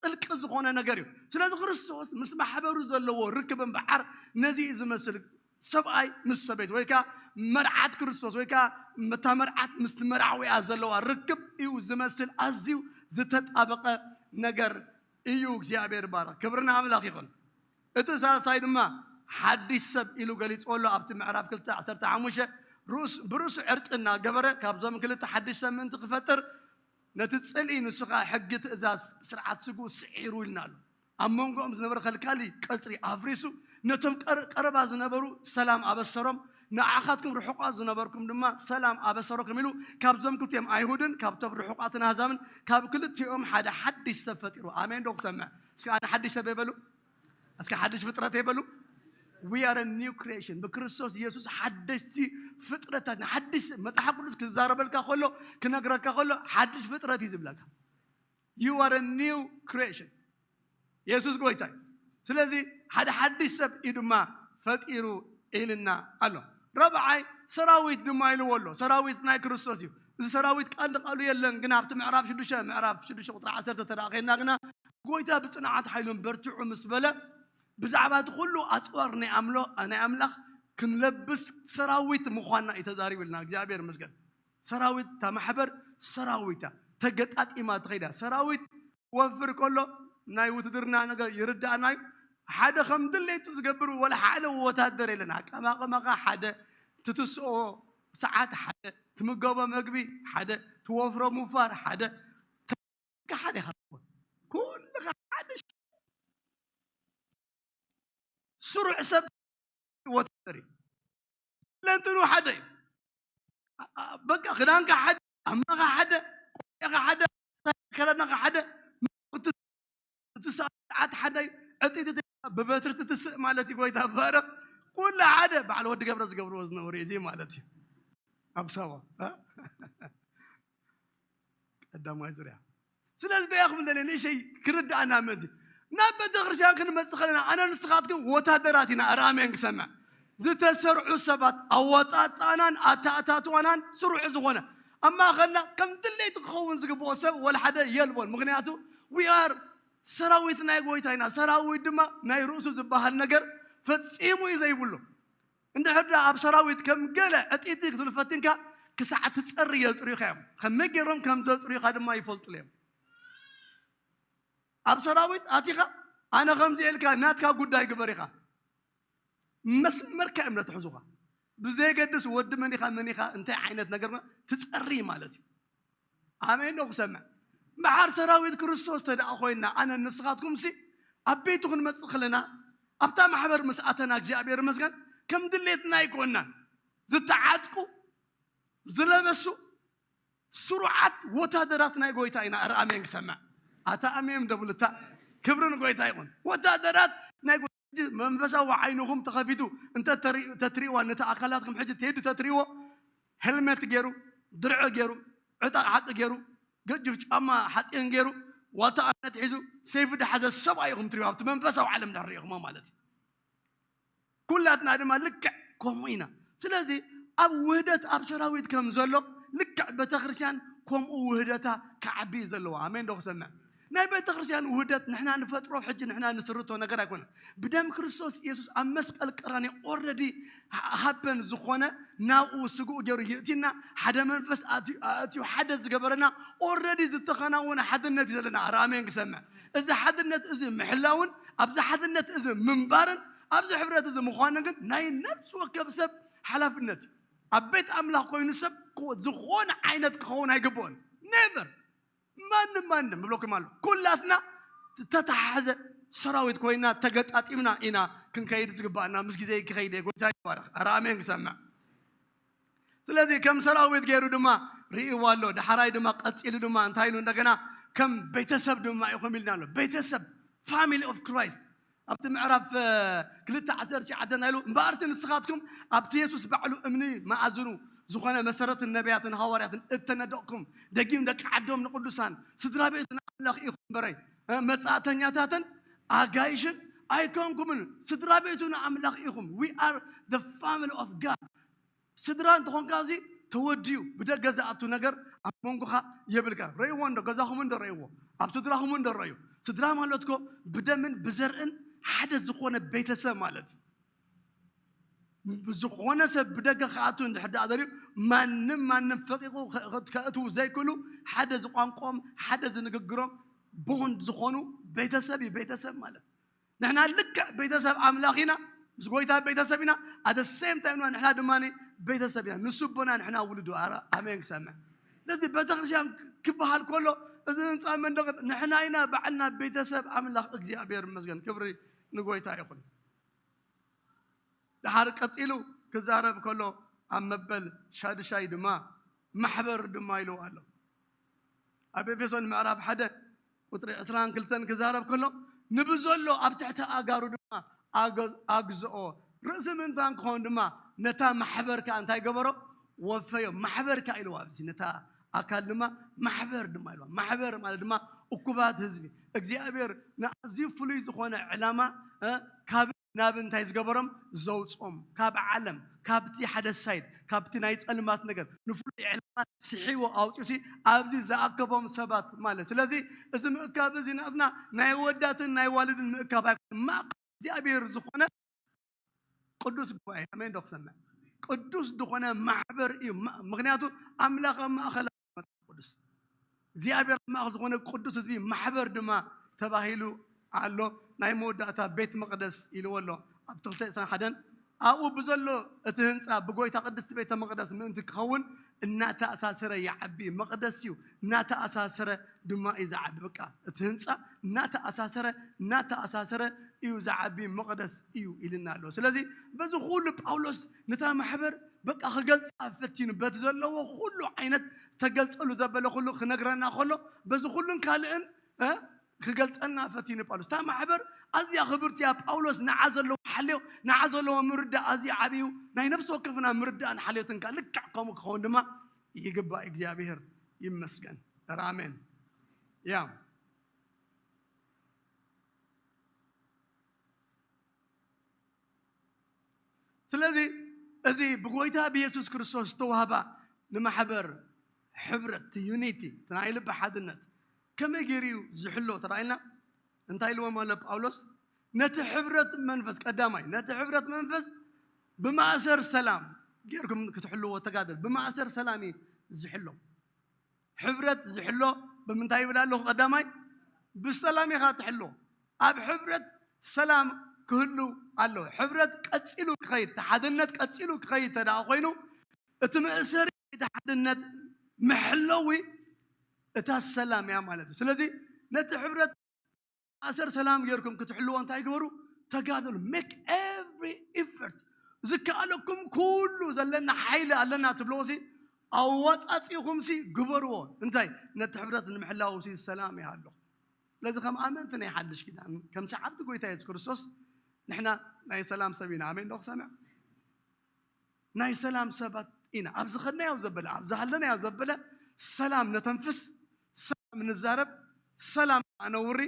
ጥልቂ ዝኾነ ነገር እዩ። ስለዚ ክርስቶስ ምስ ማሕበሩ ዘለዎ ርክብ እምበዓር ነዚ እዩ ዝመስል። ሰብኣይ ምስ ሰበይት ወይ ከዓ መርዓት ክርስቶስ ወይ ከዓ እታ መርዓት ምስቲ መርዓዊኣ ዘለዋ ርክብ እዩ ዝመስል። ኣዝዩ ዝተጣበቐ ነገር እዩ። እግዚኣብሔር ይባረኽ። ክብሪ ንኣምላኽ ይኹን። እቲ ሳልሳይ ድማ ሓድሽ ሰብ ኢሉ ገሊፅዎ ኣሎ። ኣብቲ ምዕራፍ ክልተ ዓሰርተ ሓሙሽተ ርእሱ- ብርእሱ ዕርቂ እናገበረ ካብዞም ክልተ ሓድሽ ሰብ ምእንቲ ክፈጥር ነቲ ጽልኢ ንሱ ኸኣ ሕጊ ትእዛዝ ስርዓት ስግኡ ስዒሩ ኢልና ኣሎ። ኣብ መንጎኦም ዝነበረ ከልካሊ ቀጽሪ ኣፍሪሱ ነቶም ቀር- ቀረባ ዝነበሩ ሰላም ኣበሰሮም፣ ንዓኻትኩም ርሑቓት ዝነበርኩም ድማ ሰላም ኣበሰረኩም ኢሉ ካብዞም ክልቲኦም ኣይሁድን ካብቶም ርሑቓትን ኣህዛብን ካብ ክልቲኦም ሓደ ሓድሽ ሰብ ፈጢሩ። ኣሜን ዶ ክሰምዕ? እስኪ ኣነ ሓድሽ ሰብ ይበሉ። እስኪ ሓድሽ ፍጥረት ይበሉ። We are a new creation ብክርስቶስ ኢየሱስ ሓደሽቲ ፍጥረታት ሓድሽ መጽሓፍ ቅዱስ ክዛረበልካ ከሎ ክነግረካ ከሎ ሓድሽ ፍጥረት እዩ ዝብለካ። You are a new creation። የሱስ ጎይታ እዩ። ስለዚ ሓደ ሓድሽ ሰብ እዩ ድማ ፈጢሩ ኢልና ኣሎ። ረብዓይ ሰራዊት ድማ ኢልዎ ኣሎ። ሰራዊት ናይ ክርስቶስ እዩ። እዚ ሰራዊት ቃል ንቃሉ የለን ግን ኣብቲ ምዕራፍ ሽዱሽተ ምዕራፍ ሽዱሽተ ቁጥሪ ዓሰርተ ተደኣ ኸይድና ግና ጎይታ ብጽንዓት ሓይሉን በርትዑ ምስ በለ ብዛዕባ እቲ ኩሉ ኣጽዋር ናይ ኣምሎ- ናይ ኣምላኽ ክንለብስ ሰራዊት ምዃንና እዩ ተዛሪቡልና እግዚኣብሔር ይመስገን። ሰራዊት እታ ማሕበር ሰራዊት እያ ተገጣጢማ ትኸይዳ ሰራዊት ክወፍር ከሎ ናይ ውትድርና ነገር ይርዳእና እዩ። ሓደ ከም ድሌቱ ዝገብር ወላ ሓደ ወታደር የለን። ኣቀማቕማኻ ሓደ፣ ትትስኦ ሰዓት ሓደ፣ ትምገቦ መግቢ ሓደ፣ ትወፍሮ ምውፋር ሓደ፣ ተካ ሓደ ኢኻ ትኾን። ኩልኻ ሓደ ሽ- ስሩዕ ሰብ ወታደር እዩ። ለንትኑ ሓደ እዩ። በቃ ክዳንካ ሓደ፣ ጫማኻ ሓደ፣ ቆቢዕካ ሓደ፣ ኣከዳድናኻ ሓደ፣ እቲ ሰዓት ሓደ እዩ። ዕጥይቲ ብበትሪ ትትስእ ማለት እዩ። ጎይታ ባረኽ። ኩሉ ሓደ በዓል ወዲ ገብረ ዝገብርዎ ዝነበሩ እዩ እዚ ማለት እዩ። ኣብ ሳዋ እ? ቀዳማይ ዙርያ። ስለዚ እንታይ ክብል ደልየ ንእሸይ ክርዳእና ምእንቲ ናብ ቤተ ክርስቲያን ክንመጽእ ከለና ኣነ ንስኻትኩም ወታደራት ኢና። ኣረ ኣሜን ክሰምዕ። ዝተሰርዑ ሰባት ኣወጻጽኣናን ኣተኣታትዋናን ስሩዕ ዝኾነ ኣብ ማእኸልና ከም ድሌቱ ክኸውን ዝግብኦ ሰብ ወላ ሓደ የልቦን። ምክንያቱ we are ሰራዊት ናይ ጎይታ ኢና። ሰራዊት ድማ ናይ ርእሱ ዝበሃል ነገር ፈጺሙ እዩ ዘይብሉ። እንድሕር ደኣ ኣብ ሰራዊት ከም ገለ ዕጥይቲ ክትብል ፈቲንካ ክሳዕ ትጸሪ የጽርዩኻ እዮም። ከመይ ገይሮም ከም ዘጽርዩኻ ድማ ይፈልጡሉ እዮም። ኣብ ሰራዊት ኣቲኻ ኣነ ከምዚ ኢልካ ናትካ ጉዳይ ግበር ኢኻ። መስመርካ እዮም ነትሕዙኻ። ብዘየገድስ ወዲ መን ኢኻ መን ኢኻ እንታይ ዓይነት ነገር ትጸሪ ማለት እዩ። ኣሜን ዶ ክሰምዕ? እምበሓር ሰራዊት ክርስቶስ ተደኣ ኮይንና ኣነ ንስኻትኩምሲ ኣብ ቤቱ ክንመጽእ ከለና ኣብታ ማሕበር ምስ ኣተና እግዚኣብሔር ይመስገን ከም ድሌትና ኣይኮንናን። ዝተዓጥቁ ዝለበሱ ስሩዓት ወታደራት ናይ ጎይታ ኢና። ኧረ ኣሜን ክሰምዕ። ኣታ ኣሜን ደብሉ እታ ክብሪ ንጎይታ ይኹን። ወታደራት ናይ ጎይታ መንፈሳዊ ዓይንኹም ተኸፊቱ እንተ ተትሪእዋ ነቲ ኣካላትኩም ሕጂ ቴዲ ተትሪእዎ ሄልሜት ገይሩ ድርዒ ገይሩ ዕጣቕ ሓቂ ገይሩ ገጅፍ ጫማ ሓፂን ገይሩ ዋልታ እምነት ሒዙ ሰይፊ ድሓዘ ሰብኣይ ኢኹም ትሪእዎ ኣብቲ መንፈሳዊ ዓለም ድሕር ሪኢኹሞ ማለት እዩ። ኩላትና ድማ ልክዕ ከምኡ ኢና። ስለዚ ኣብ ውህደት ኣብ ሰራዊት ከም ዘሎ ልክዕ ቤተክርስትያን ከምኡ ውህደታ ክዓቢ እዩ ዘለዎ። ኣሜን ዶ ክሰምዕ? ናይ ቤተክርስትያን ውህደት ንሕና ንፈጥሮ፣ ሕጂ ንሕና ንስርቶ ነገር ኣይኮነን። ብደም ክርስቶስ ኢየሱስ ኣብ መስቀል ቀራንዮ ኦረዲ ሃበን ዝኾነ ናብኡ ስግኡ ገይሩ ይእቲና፣ ሓደ መንፈስ ኣትዩ ኣእትዩ ሓደ ዝገበረና ኦረዲ ዝተኸናወነ ሓድነት እዩ ዘለና። ኣረ ኣሜን ክሰምዕ። እዚ ሓድነት እዚ ምሕላውን ኣብዚ ሓድነት እዚ ምንባርን ኣብዚ ሕብረት እዚ ምዃንን ግን ናይ ነፍሲ ወከፍ ሰብ ሓላፍነት እዩ። ኣብ ቤት ኣምላኽ ኮይኑ ሰብ ክዎ-፣ ዝኾነ ዓይነት ክኸውን ኣይግብኦን። ኔቨር። ማንም ማንም እብለኩም ኣሎ። ኩላትና ተተሓሓዘ ሰራዊት ኮይና ተገጣጢምና ኢና ክንከይድ ዝግባኣና። ምስ ግዜ ክኸይድ እየ። ጎይታ ይባረኽ። ኣረ ኣሜን ክሰምዕ። ስለዚ ከም ሰራዊት ገይሩ ድማ ርእይዎ ኣሎ። ዳሕራይ ድማ ቀጺሉ ድማ እንታይ ኢሉ እንደገና ከም ቤተሰብ ድማ ኢኹም ኢልና ኣሎ። ቤተሰብ፣ family of Christ። ኣብቲ ምዕራፍ ክልተ ዓሰርተ ትሽዓተ እንታይ ኢሉ? እምበኣርሲ ንስኻትኩም ኣብቲ የሱስ ባዕሉ እምኒ መኣዝኑ ዝኾነ መሰረትን ነቢያትን ሃዋርያትን እተነደቕኩም ደጊም ደቂ ዓዶም ንቅዱሳን ስድራ ቤቱ ንኣምላኽ ኢኹም እምበረይ እ፣ መጻእተኛታትን ኣጋይሽን ኣይኮንኩምን፣ ስድራ ቤቱ ንኣምላኽ ኢኹም። We are the family of God። ስድራ እንተኾንካ እዚ ተወዲኡ ብደገ ዝኣቱ ነገር ኣብ መንጎኻ የብልካ። ረእይዎ እንዶ ገዛኹም እንዶ ረእይዎ፣ ኣብ ስድራኹም እንዶ ረእዩ። ስድራ ማለት እኮ ብደምን ብዘርእን ሓደ ዝኾነ ቤተሰብ ማለት እዩ። ዝኾነ ሰብ ብደገ ክኣቱ እንድሕር ደኣ ደልዩ ማንም ማንም ፈቂቑ ከ-፣ ከእትዉ ዘይክእሉ ሓደ ዝቋንቋኦም ሓደ ዝንግግሮም ቦንድ ዝኾኑ ቤተሰብ እዩ። ቤተሰብ ማለት ንሕና ልክዕ ቤተሰብ ኣምላኽ ኢና፣ ምስ ጎይታ ቤተሰብ ኢና። ኣደ ሴም ታይም ንሕና ድማ ቤተሰብ ኢና። ንሱ ኣቦና ንሕና ውሉዱ። ኣረ ኣሜን ክሰምዕ። ስለዚ ቤተክርስትያን ክበሃል ከሎ እዚ ህንፃ መንደቕ ንሕና ኢና ባዕልና ቤተሰብ ኣምላኽ። እግዚኣብሔር ይመስገን፣ ክብሪ ንጎይታ ይኹን። ደሓር ቀጺሉ ክዛረብ ከሎ ኣብ መበል ሻድሻይ ድማ ማሕበር ድማ ኢልዎ ኣሎ። ኣብ ኤፌሶን ምዕራፍ ሓደ ቁጽሪ ዕስራን ክልተን ክዛረብ ከሎ ንብዘሎ ኣብ ትሕቲ ኣጋሩ ድማ ኣገ-፣ ኣግዝኦ። ርእሲ ምእንታን ክኸውን ድማ ነታ ማሕበር ከኣ እንታይ ገበሮ? ወፈዮ። ማሕበር ከኣ ኢልዋ ኣብዚ ነታ ኣካል ድማ ማሕበር ድማ ኢልዋ። ማሕበር ማለት ድማ እኩባት ህዝቢ እግዚኣብሔር ንኣዝዩ ፍሉይ ዝኾነ ዕላማ፣ እ፣ ካብ ናብ እንታይ ዝገበሮም ዘውጾም ካብ ዓለም ካብቲ ሓደ ሳይድ ካብቲ ናይ ጸልማት ነገር ንፍሉይ ዕላማ ስሒዎ ኣውፂኡሲ ኣብዚ ዝኣከቦም ሰባት ማለት። ስለዚ እዚ ምእካብ እዚ ናትና ናይ ወዳትን ናይ ዋልድን ምእካብ ኣይኮነ፣ ማእከል እግዚኣብሔር ዝኾነ ቅዱስ ጉባኤ። ኣሜን ዶ ክሰምዕ? ቅዱስ ዝኾነ ማሕበር እዩ። ማ-፣ ምክንያቱ ኣምላኽ ኣብ ማእኸል መጽሓፍ ቅዱስ እግዚኣብሔር ኣብ ማእኸል ዝኾነ ቅዱስ ህዝቢ ማሕበር ድማ ተባሂሉ ኣሎ። ናይ መወዳእታ ቤት መቕደስ ኢልዎ ኣሎ ኣብቲ ክልተ ዕስራን ሓደን። ኣብኡ ብዘሎ እቲ ህንፃ ብጎይታ ቅድስቲ ቤተ መቕደስ ምእንቲ ክኸውን እናተኣሳሰረ ይዓቢ። መቕደስ እዩ፣ እናተኣሳሰረ ድማ እዩ ዝዓቢ። በቃ እቲ ህንፃ እናተኣሳሰረ እናተኣሳሰረ እዩ ዝዓቢ፣ መቕደስ እዩ ኢልና ኣሎ። ስለዚ በዚ ኩሉ ጳውሎስ ነታ ማሕበር በቃ ክገልፃ ፈቲኑ፣ በቲ ዘለዎ ኩሉ ዓይነት ዝተገልፀሉ ዘበለ ኩሉ ክነግረና ከሎ በዚ ኩሉን ካልእን እ፣ ክገልጸልና ፈቲኑ ጳውሎስ። እታ ማሕበር ኣዝያ ክብርቲ እያ። ጳውሎስ ንዓ ዘለዎ ሓልዮ፣ ንዓ ዘለዎ ምርዳእ ኣዝዩ ዓብዩ። ናይ ነፍሲ ወከፍና ምርዳእን ሓልዮትን ከኣ ልክዕ ከምኡ ክኸውን ድማ ይግባእ። እግዚኣብሔር ይመስገን። ኧረ ኣሜን። ያ። ስለዚ እዚ ብጎይታ ብየሱስ ክርስቶስ ዝተዋህባ ንማሕበር ሕብረት፣ እቲ ዩኒቲ፣ እቲ ናይ ልቢ ሓድነት ከመይ ገይሩ እዩ ዝሕሎ ተራኢልና? እንታይ ኢልዎም ኣሎ ጳውሎስ? ነቲ ሕብረት መንፈስ፣ ቀዳማይ፣ ነቲ ሕብረት መንፈስ ብማእሰር ሰላም ጌርኩም ክትሕልዎ ተጋደሉ። ብማእሰር ሰላም እዩ ዝሕሎ። ሕብረት ዝሕሎ ብምንታይ ይብል ኣለኹ? ቀዳማይ፣ ብሰላም ኢኻ ትሕሎ። ኣብ ሕብረት ሰላም ክህሉ ኣለዎ። ሕብረት ቀጺሉ ክኸይድ፣ እቲ ሓድነት ቀጺሉ ክኸይድ እንተ ደኣ ኮይኑ፣ እቲ መእሰሪ እቲ ሓድነት መሕለዊ እታ ሰላም እያ ማለት እዩ። ስለዚ ነቲ ሕብረት ማእሰር ሰላም ጌርኩም ክትሕልዎ እንታይ ግበሩ? ተጋደሉ። Make every effort። ዝከኣለኩም ኩሉ ዘለና ሓይሊ ኣለና ትብልዎ ሲ ኣዋጻጺኹም ሲ ግበርዎ። እንታይ? ነቲ ሕብረት ንምሕላው ሲ ሰላም ይሃሉ። ስለዚ ከም ኣመንቲ ናይ ሓድሽ ኪዳን፣ ከም ሰዓብቲ ጎይታ የሱስ ክርስቶስ ንሕና ናይ ሰላም ሰብ ኢና። ኣሜን ዶ ክሰምዕ? ናይ ሰላም ሰባት ኢና። ኣብ ዝኸድናዮ ዘበለ፣ ኣብ ዝሃለናዮ ዘበለ ሰላም ነተንፍስ፣ ሰላም ንዛረብ፣ ሰላም ኣነውሪ፣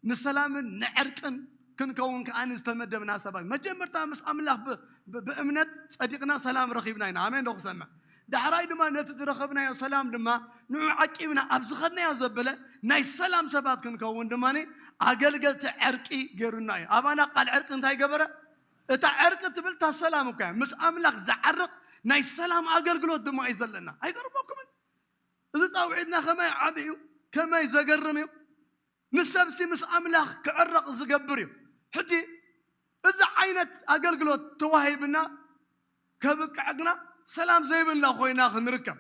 ንሰላምን ንዕርቅን ክንከውን ከኣ ዝተመደብና ሰባት። መጀመርታ ምስ ኣምላኽ ብ-፣ ብ-፣ ብእምነት ጸዲቕና ሰላም ረኺብና ኢና። ኣሜን ዶ ክሰምዕ? ዳሕራይ ድማ ነቲ ዝረኸብናዮ ሰላም ድማ ንዑ ዓቂብና ኣብ ዝኸድናዮ ዘበለ ናይ ሰላም ሰባት ክንከውን ድማ ኣገልገልቲ ዕርቂ ገይሩና እዩ። ኣባና ቃል ዕርቂ እንታይ ገበረ? እታ ዕርቂ ትብል እታ ሰላም እኳ እያ። ምስ ኣምላኽ ዝዓርቕ ናይ ሰላም ኣገልግሎት ድማ እዩ ዘለና። ኣይገርመኩምን? እዚ ጻውዒትና ከመይ ዓቢ እዩ፣ ከመይ ዘገርም እዩ። ንሰብሲ ምስ ኣምላኽ ክዕረቕ ዝገብር እዩ። ሕጂ እዚ ዓይነት ኣገልግሎት ተዋሂብና ከብቅዕ ግና ሰላም ዘይብልና ኮይና ክንርከብ፣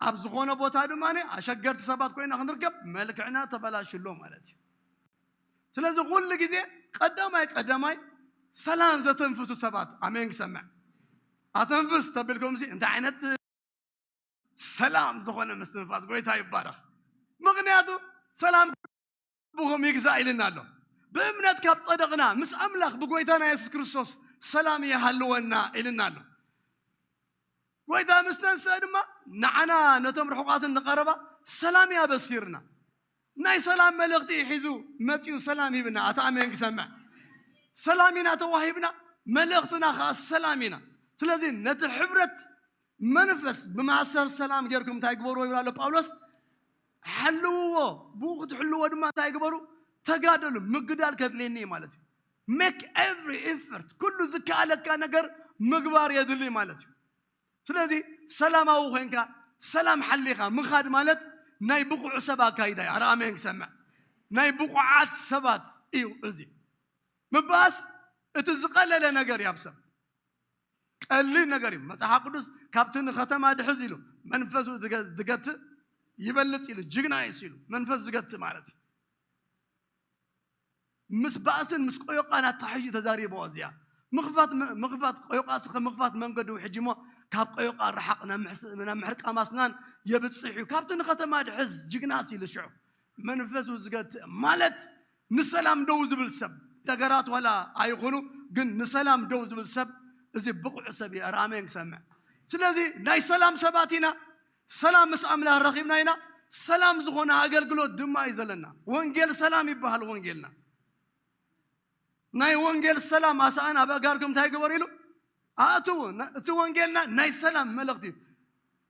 ኣብ ዝኾነ ቦታ ድማ ኣሸገርቲ ሰባት ኮይና ክንርከብ መልክዕና ተበላሽሎ ማለት እዩ። ስለዚ ኩሉ ግዜ ቀዳማይ ቀዳማይ ሰላም ዘተንፍሱ ሰባት ኣሜን ክሰምዕ። ኣተንፍስ ተቢልኩም ሲ እንታይ ዓይነት ሰላም ዝኾነ ምስትንፋስ ጎይታ ይባረኽ። ምኽንያቱ ሰላም ብኹም ይግዛእ ኢልና ኣሎ። ብእምነት ካብ ጸደቕና ምስ ኣምላኽ ብጎይታና የሱስ ክርስቶስ ሰላም ይሃልወና ኢልና ኣሎ። ጎይታ ምስ ተንስአ ድማ ንዓና ነቶም ርሑቓትን ንቐረባ ሰላም እዩ ኣበሲርና። ናይ ሰላም መልእኽቲ እዩ ሒዙ መጺኡ ሰላም ሂብና። ኣታ ኣሜን ክሰምዕ። ሰላም ኢና ተዋሂብና፣ መልእኽትና ኸዓ ሰላም ኢና። ስለዚ ነቲ ሕብረት መንፈስ ብማእሰር ሰላም ጌርኩም እንታይ ግበርዎ ይብል ኣሎ ጳውሎስ? ሓልውዎ። ብኡ ክትሕልዎ ድማ እንታይ ግበሩ? ተጋደሉ። ምግዳል ከድልየኒ እዩ ማለት እዩ። Make every effort፣ ኩሉ ዝከኣለካ ነገር ምግባር የድሊ ማለት እዩ። ስለዚ ሰላማዊ ኮይንካ ሰላም ሓሊኻ ምኻድ ማለት ናይ ብቑዕ ሰብ ኣካይዳ እዩ። ኣረ ኣሜን ክሰምዕ። ናይ ብቑዓት ሰባት እዩ እዚ። ምባኣስ እቲ ዝቐለለ ነገር እዩ ኣብ ሰብ። ቀሊል ነገር እዩ። መጽሓፍ ቅዱስ ካብቲ ንከተማ ድሕዝ ኢሉ መንፈሱ ዝገ-፣ ዝገትእ ይበልጽ ኢሉ፣ ጅግና እዩ ኢሉ መንፈሱ ዝገትእ ማለት እዩ። ምስ ባእስን ምስ ቆዮቃን ኣታሒዙ ተዛሪቦ። እዚኣ ምኽፋት መ-፣ ምኽፋት ቆዮቃ እስኸ ምኽፋት መንገዱ ሕጂ እሞ ካብ ቆዮቃ ርሓቕ፣ ናብ ምሕስ-፣ ናብ ምሕርቃም ኣስናን የብጽሕ እዩ። ካብቲ ንከተማ ድሕዝ ጅግና ኢሉ ሽዑ መንፈሱ ዝገትእ ማለት ንሰላም ደው ዝብል ሰብ፣ ነገራት ዋላ ኣይኹኑ ግን ንሰላም ደው ዝብል ሰብ እዚ ብቑዕ ሰብ እዩ። ኣረ ኣሜን ክሰምዕ። ስለዚ ናይ ሰላም ሰባት ኢና። ሰላም ምስ ኣምላኽ ረኺብና ኢና። ሰላም ዝኾነ ኣገልግሎት ድማ እዩ ዘለና። ወንጌል ሰላም ይበሃል ወንጌልና። ናይ ወንጌል ሰላም ኣሳእን ኣብ ኣጋርኩም እንታይ ግበሩ ኢሉ ኣእትዉ። ነ-፣ እቲ ወንጌልና ናይ ሰላም መልእኽቲ እዩ።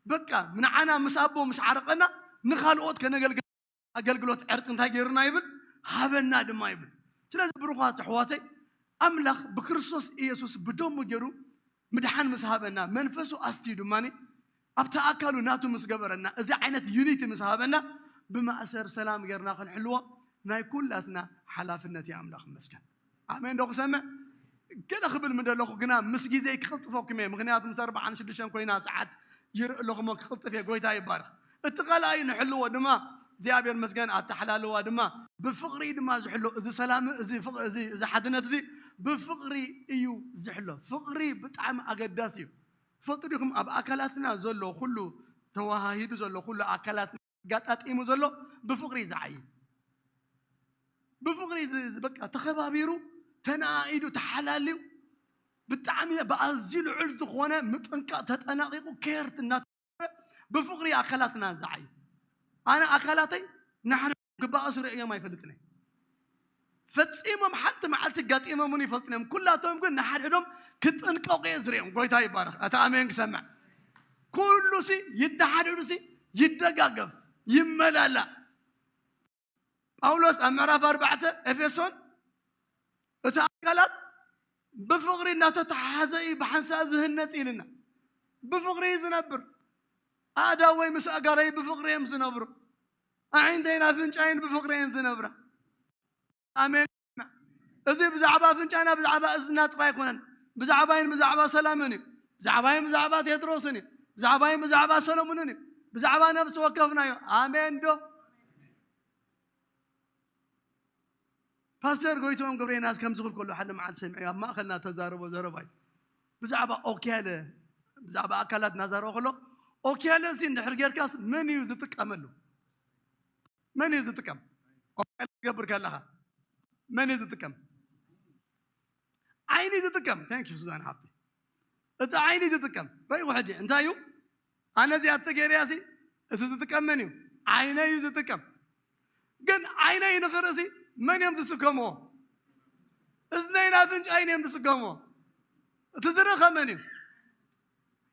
በቃ ንዓና ምስ ኣቦ ምስ ዓረቐና ንኻልኦት ከነገልግል ኣገልግሎት ዕርቂ እንታይ ገይሩና ይብል? ሃበና ድማ ይብል። ስለዚ ብሩኻት ኣሕዋተይ ኣምላኽ ብክርስቶስ ኢየሱስ ብደሙ ገይሩ ምድሓን ምስ ሃበና መንፈሱ ኣስትዩ ድማ ኣብቲ ኣካሉ ናቱ ምስ ገበረና እዚ ዓይነት ዩኒቲ ምስ ሃበና ብማእሰር ሰላም ጌርና ክንሕልዎ ናይ ኩላትና ሓላፍነት እዩ። ኣምላኽ ይመስገን። ኣሜን ዶ ክሰምዕ? ገለ ክብል ምደለኹ ግና ምስ ግዜ ክቕልጥፈኩም እየ። ምኽንያቱ ምስ ኣርባዓን ሽዱሽተን ኮይና ሰዓት ይርኢ ኣለኹ እሞ ክቕልጥፍ እየ። ጎይታ ይባረኽ። እቲ ካልኣይ ንሕልዎ ድማ እግዚኣብሔር መስገን ኣተሓላልዋ ድማ ብፍቕሪ ድማ ዝሕሎ እዚ ሰላም እዚ ፍቕ-፣ እዚ፣ እዚ ሓድነት እዚ ብፍቕሪ እዩ ዝሕሎ። ፍቕሪ ብጣዕሚ ኣገዳሲ እዩ። ትፈልጡ ዲኹም ኣብ ኣካላትና ዘሎ ኩሉ ተዋሃሂዱ ዘሎ ኩሉ ኣካላት ኣጋጣጢሙ ዘሎ ብፍቕሪ እዩ ዝዓዪ። ብፍቕሪ ዝ-፣ ዝ-፣ በቃ ተኸባቢሩ፣ ተነኣኢዱ፣ ተሓላልዩ፣ ብጣዕሚ ብኣዝዩ ልዑል ዝኾነ ምጥንቃቕ ተጠናቒቑ፣ ኬር እናተገበረ ብፍቕሪ ኣካላትና ዝዓዪ። ኣነ ኣካላተይ ንሓደ ክበኣሱ ርእዮም ኣይፈልጥን እየ። ፈጺሞም ሓንቲ መዓልቲ ጋጢሞም እውን ይፈልጥን እዮም። ኩላቶም ግን ንሓድሕዶም ክጥንቀቑ እየ ዝርእዮም። ጎይታ ይባረኽ። እቲ ኣሜን ክሰምዕ። ኩሉሲ ይደሓድዱሲ ይደጋገፍ፣ ይመላላእ። ጳውሎስ ኣብ ምዕራፍ ኣርባዕተ ኤፌሶን እቲ ኣካላት ብፍቕሪ እናተተሓሓዘ እዩ ብሓንሳእ ዝህነጽ ኢልና። ብፍቕሪ እዩ ዝነብር። ኣእዳወይ ምስ ኣጋረይ ብፍቕሪ እዮም ዝነብሩ። ኣዒንተይን ኣፍንጫይን ብፍቕሪ እየን ዝነብራ። ኣሜን። እዚ ብዛዕባ ኣፍንጫና ብዛዕባ እዝና ጥራይ ኣይኮነን። ብዛዕባይን ብዛዕባ ሰላምን እዩ። ብዛዕባይን ብዛዕባ ቴድሮስን እዩ። ብዛዕባይን ብዛዕባ ሰሎሙንን እዩ። ብዛዕባ ነብሲ ወከፍና እዩ። ኣሜን ዶ? ፓስተር ጎይትኦም ገብረየናስ ከምዚ ክብል ከሎ ሓደ መዓልቲ ሰሚዐ ኣብ ማእኸልና ተዛረቦ ዘረባ እዩ። ብዛዕባ ኦኪያለ ብዛዕባ ኣካላት እናዛረበ ከሎ ኦኪያለ እዚ እንድሕር ጌርካስ መን እዩ ዝጥቀመሉ? መን እዩ ዝጥቀም? ኦኪያለ ትገብር ከለኻ መን እዩ ዝጥቀም? ዓይኒ ዝጥቀም። Thank you ሱዛን ሓብቲ። እቲ ዓይኒ ዝጥቀም ረይዎ ሕጂ እንታይ እዩ? ኣነ እዚኣ ተገይረያ ሲ እቲ ዝጥቀም መን እዩ? ዓይነ እዩ ዝጥቀም። ግን ዓይነይ ንኽርእሲ መን እዮም ዝስከምዎ? እዝነይን ኣፍንጫይን እዮም ዝስከምዎ። እቲ ዝርኢ ከመን እዩ?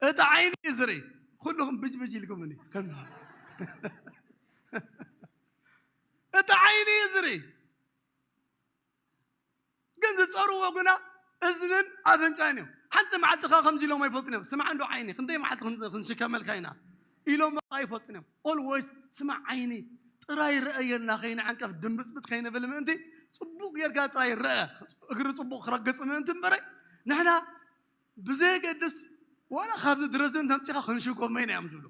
እቲ ዓይኒ እዩ ዝርኢ። ኩልኹም ብጅ ብጅ ኢልኩምኒ ከምዚ። እቲ ዓይኒ እዩ ዝርኢ። ግን ዝጸርዎ ግና እዝንን ኣፍንጫን እዮም። ሓንቲ መዓልቲ ከኣ ከምዚ ኢሎም ኣይፈልጡን እዮም። "ስማዕ እንዶ ዓይኒ፣ ክንደይ መዓልቲ ክን-፣ ክንሽከመልካ ኢና?" ኢሎም ኣይፈልጡን እዮም። Always "ስማዕ ዓይኒ፣ ጥራይ ረኣየና፣ ከይንዕንቀፍ ድምብጽብጽ ከይንብል ምእንቲ፣ ጽቡቕ ጌርካ ጥራይ ረኣ፣ እግሪ ጽቡቕ ክረግጽ ምእንቲ እምበረይ፣ ንሕና ብዘየገድስ ዋላ ካብዚ ድረዘን ተምጺኻ ክንሽኮመ ኢና" እዮም ዝብሉ።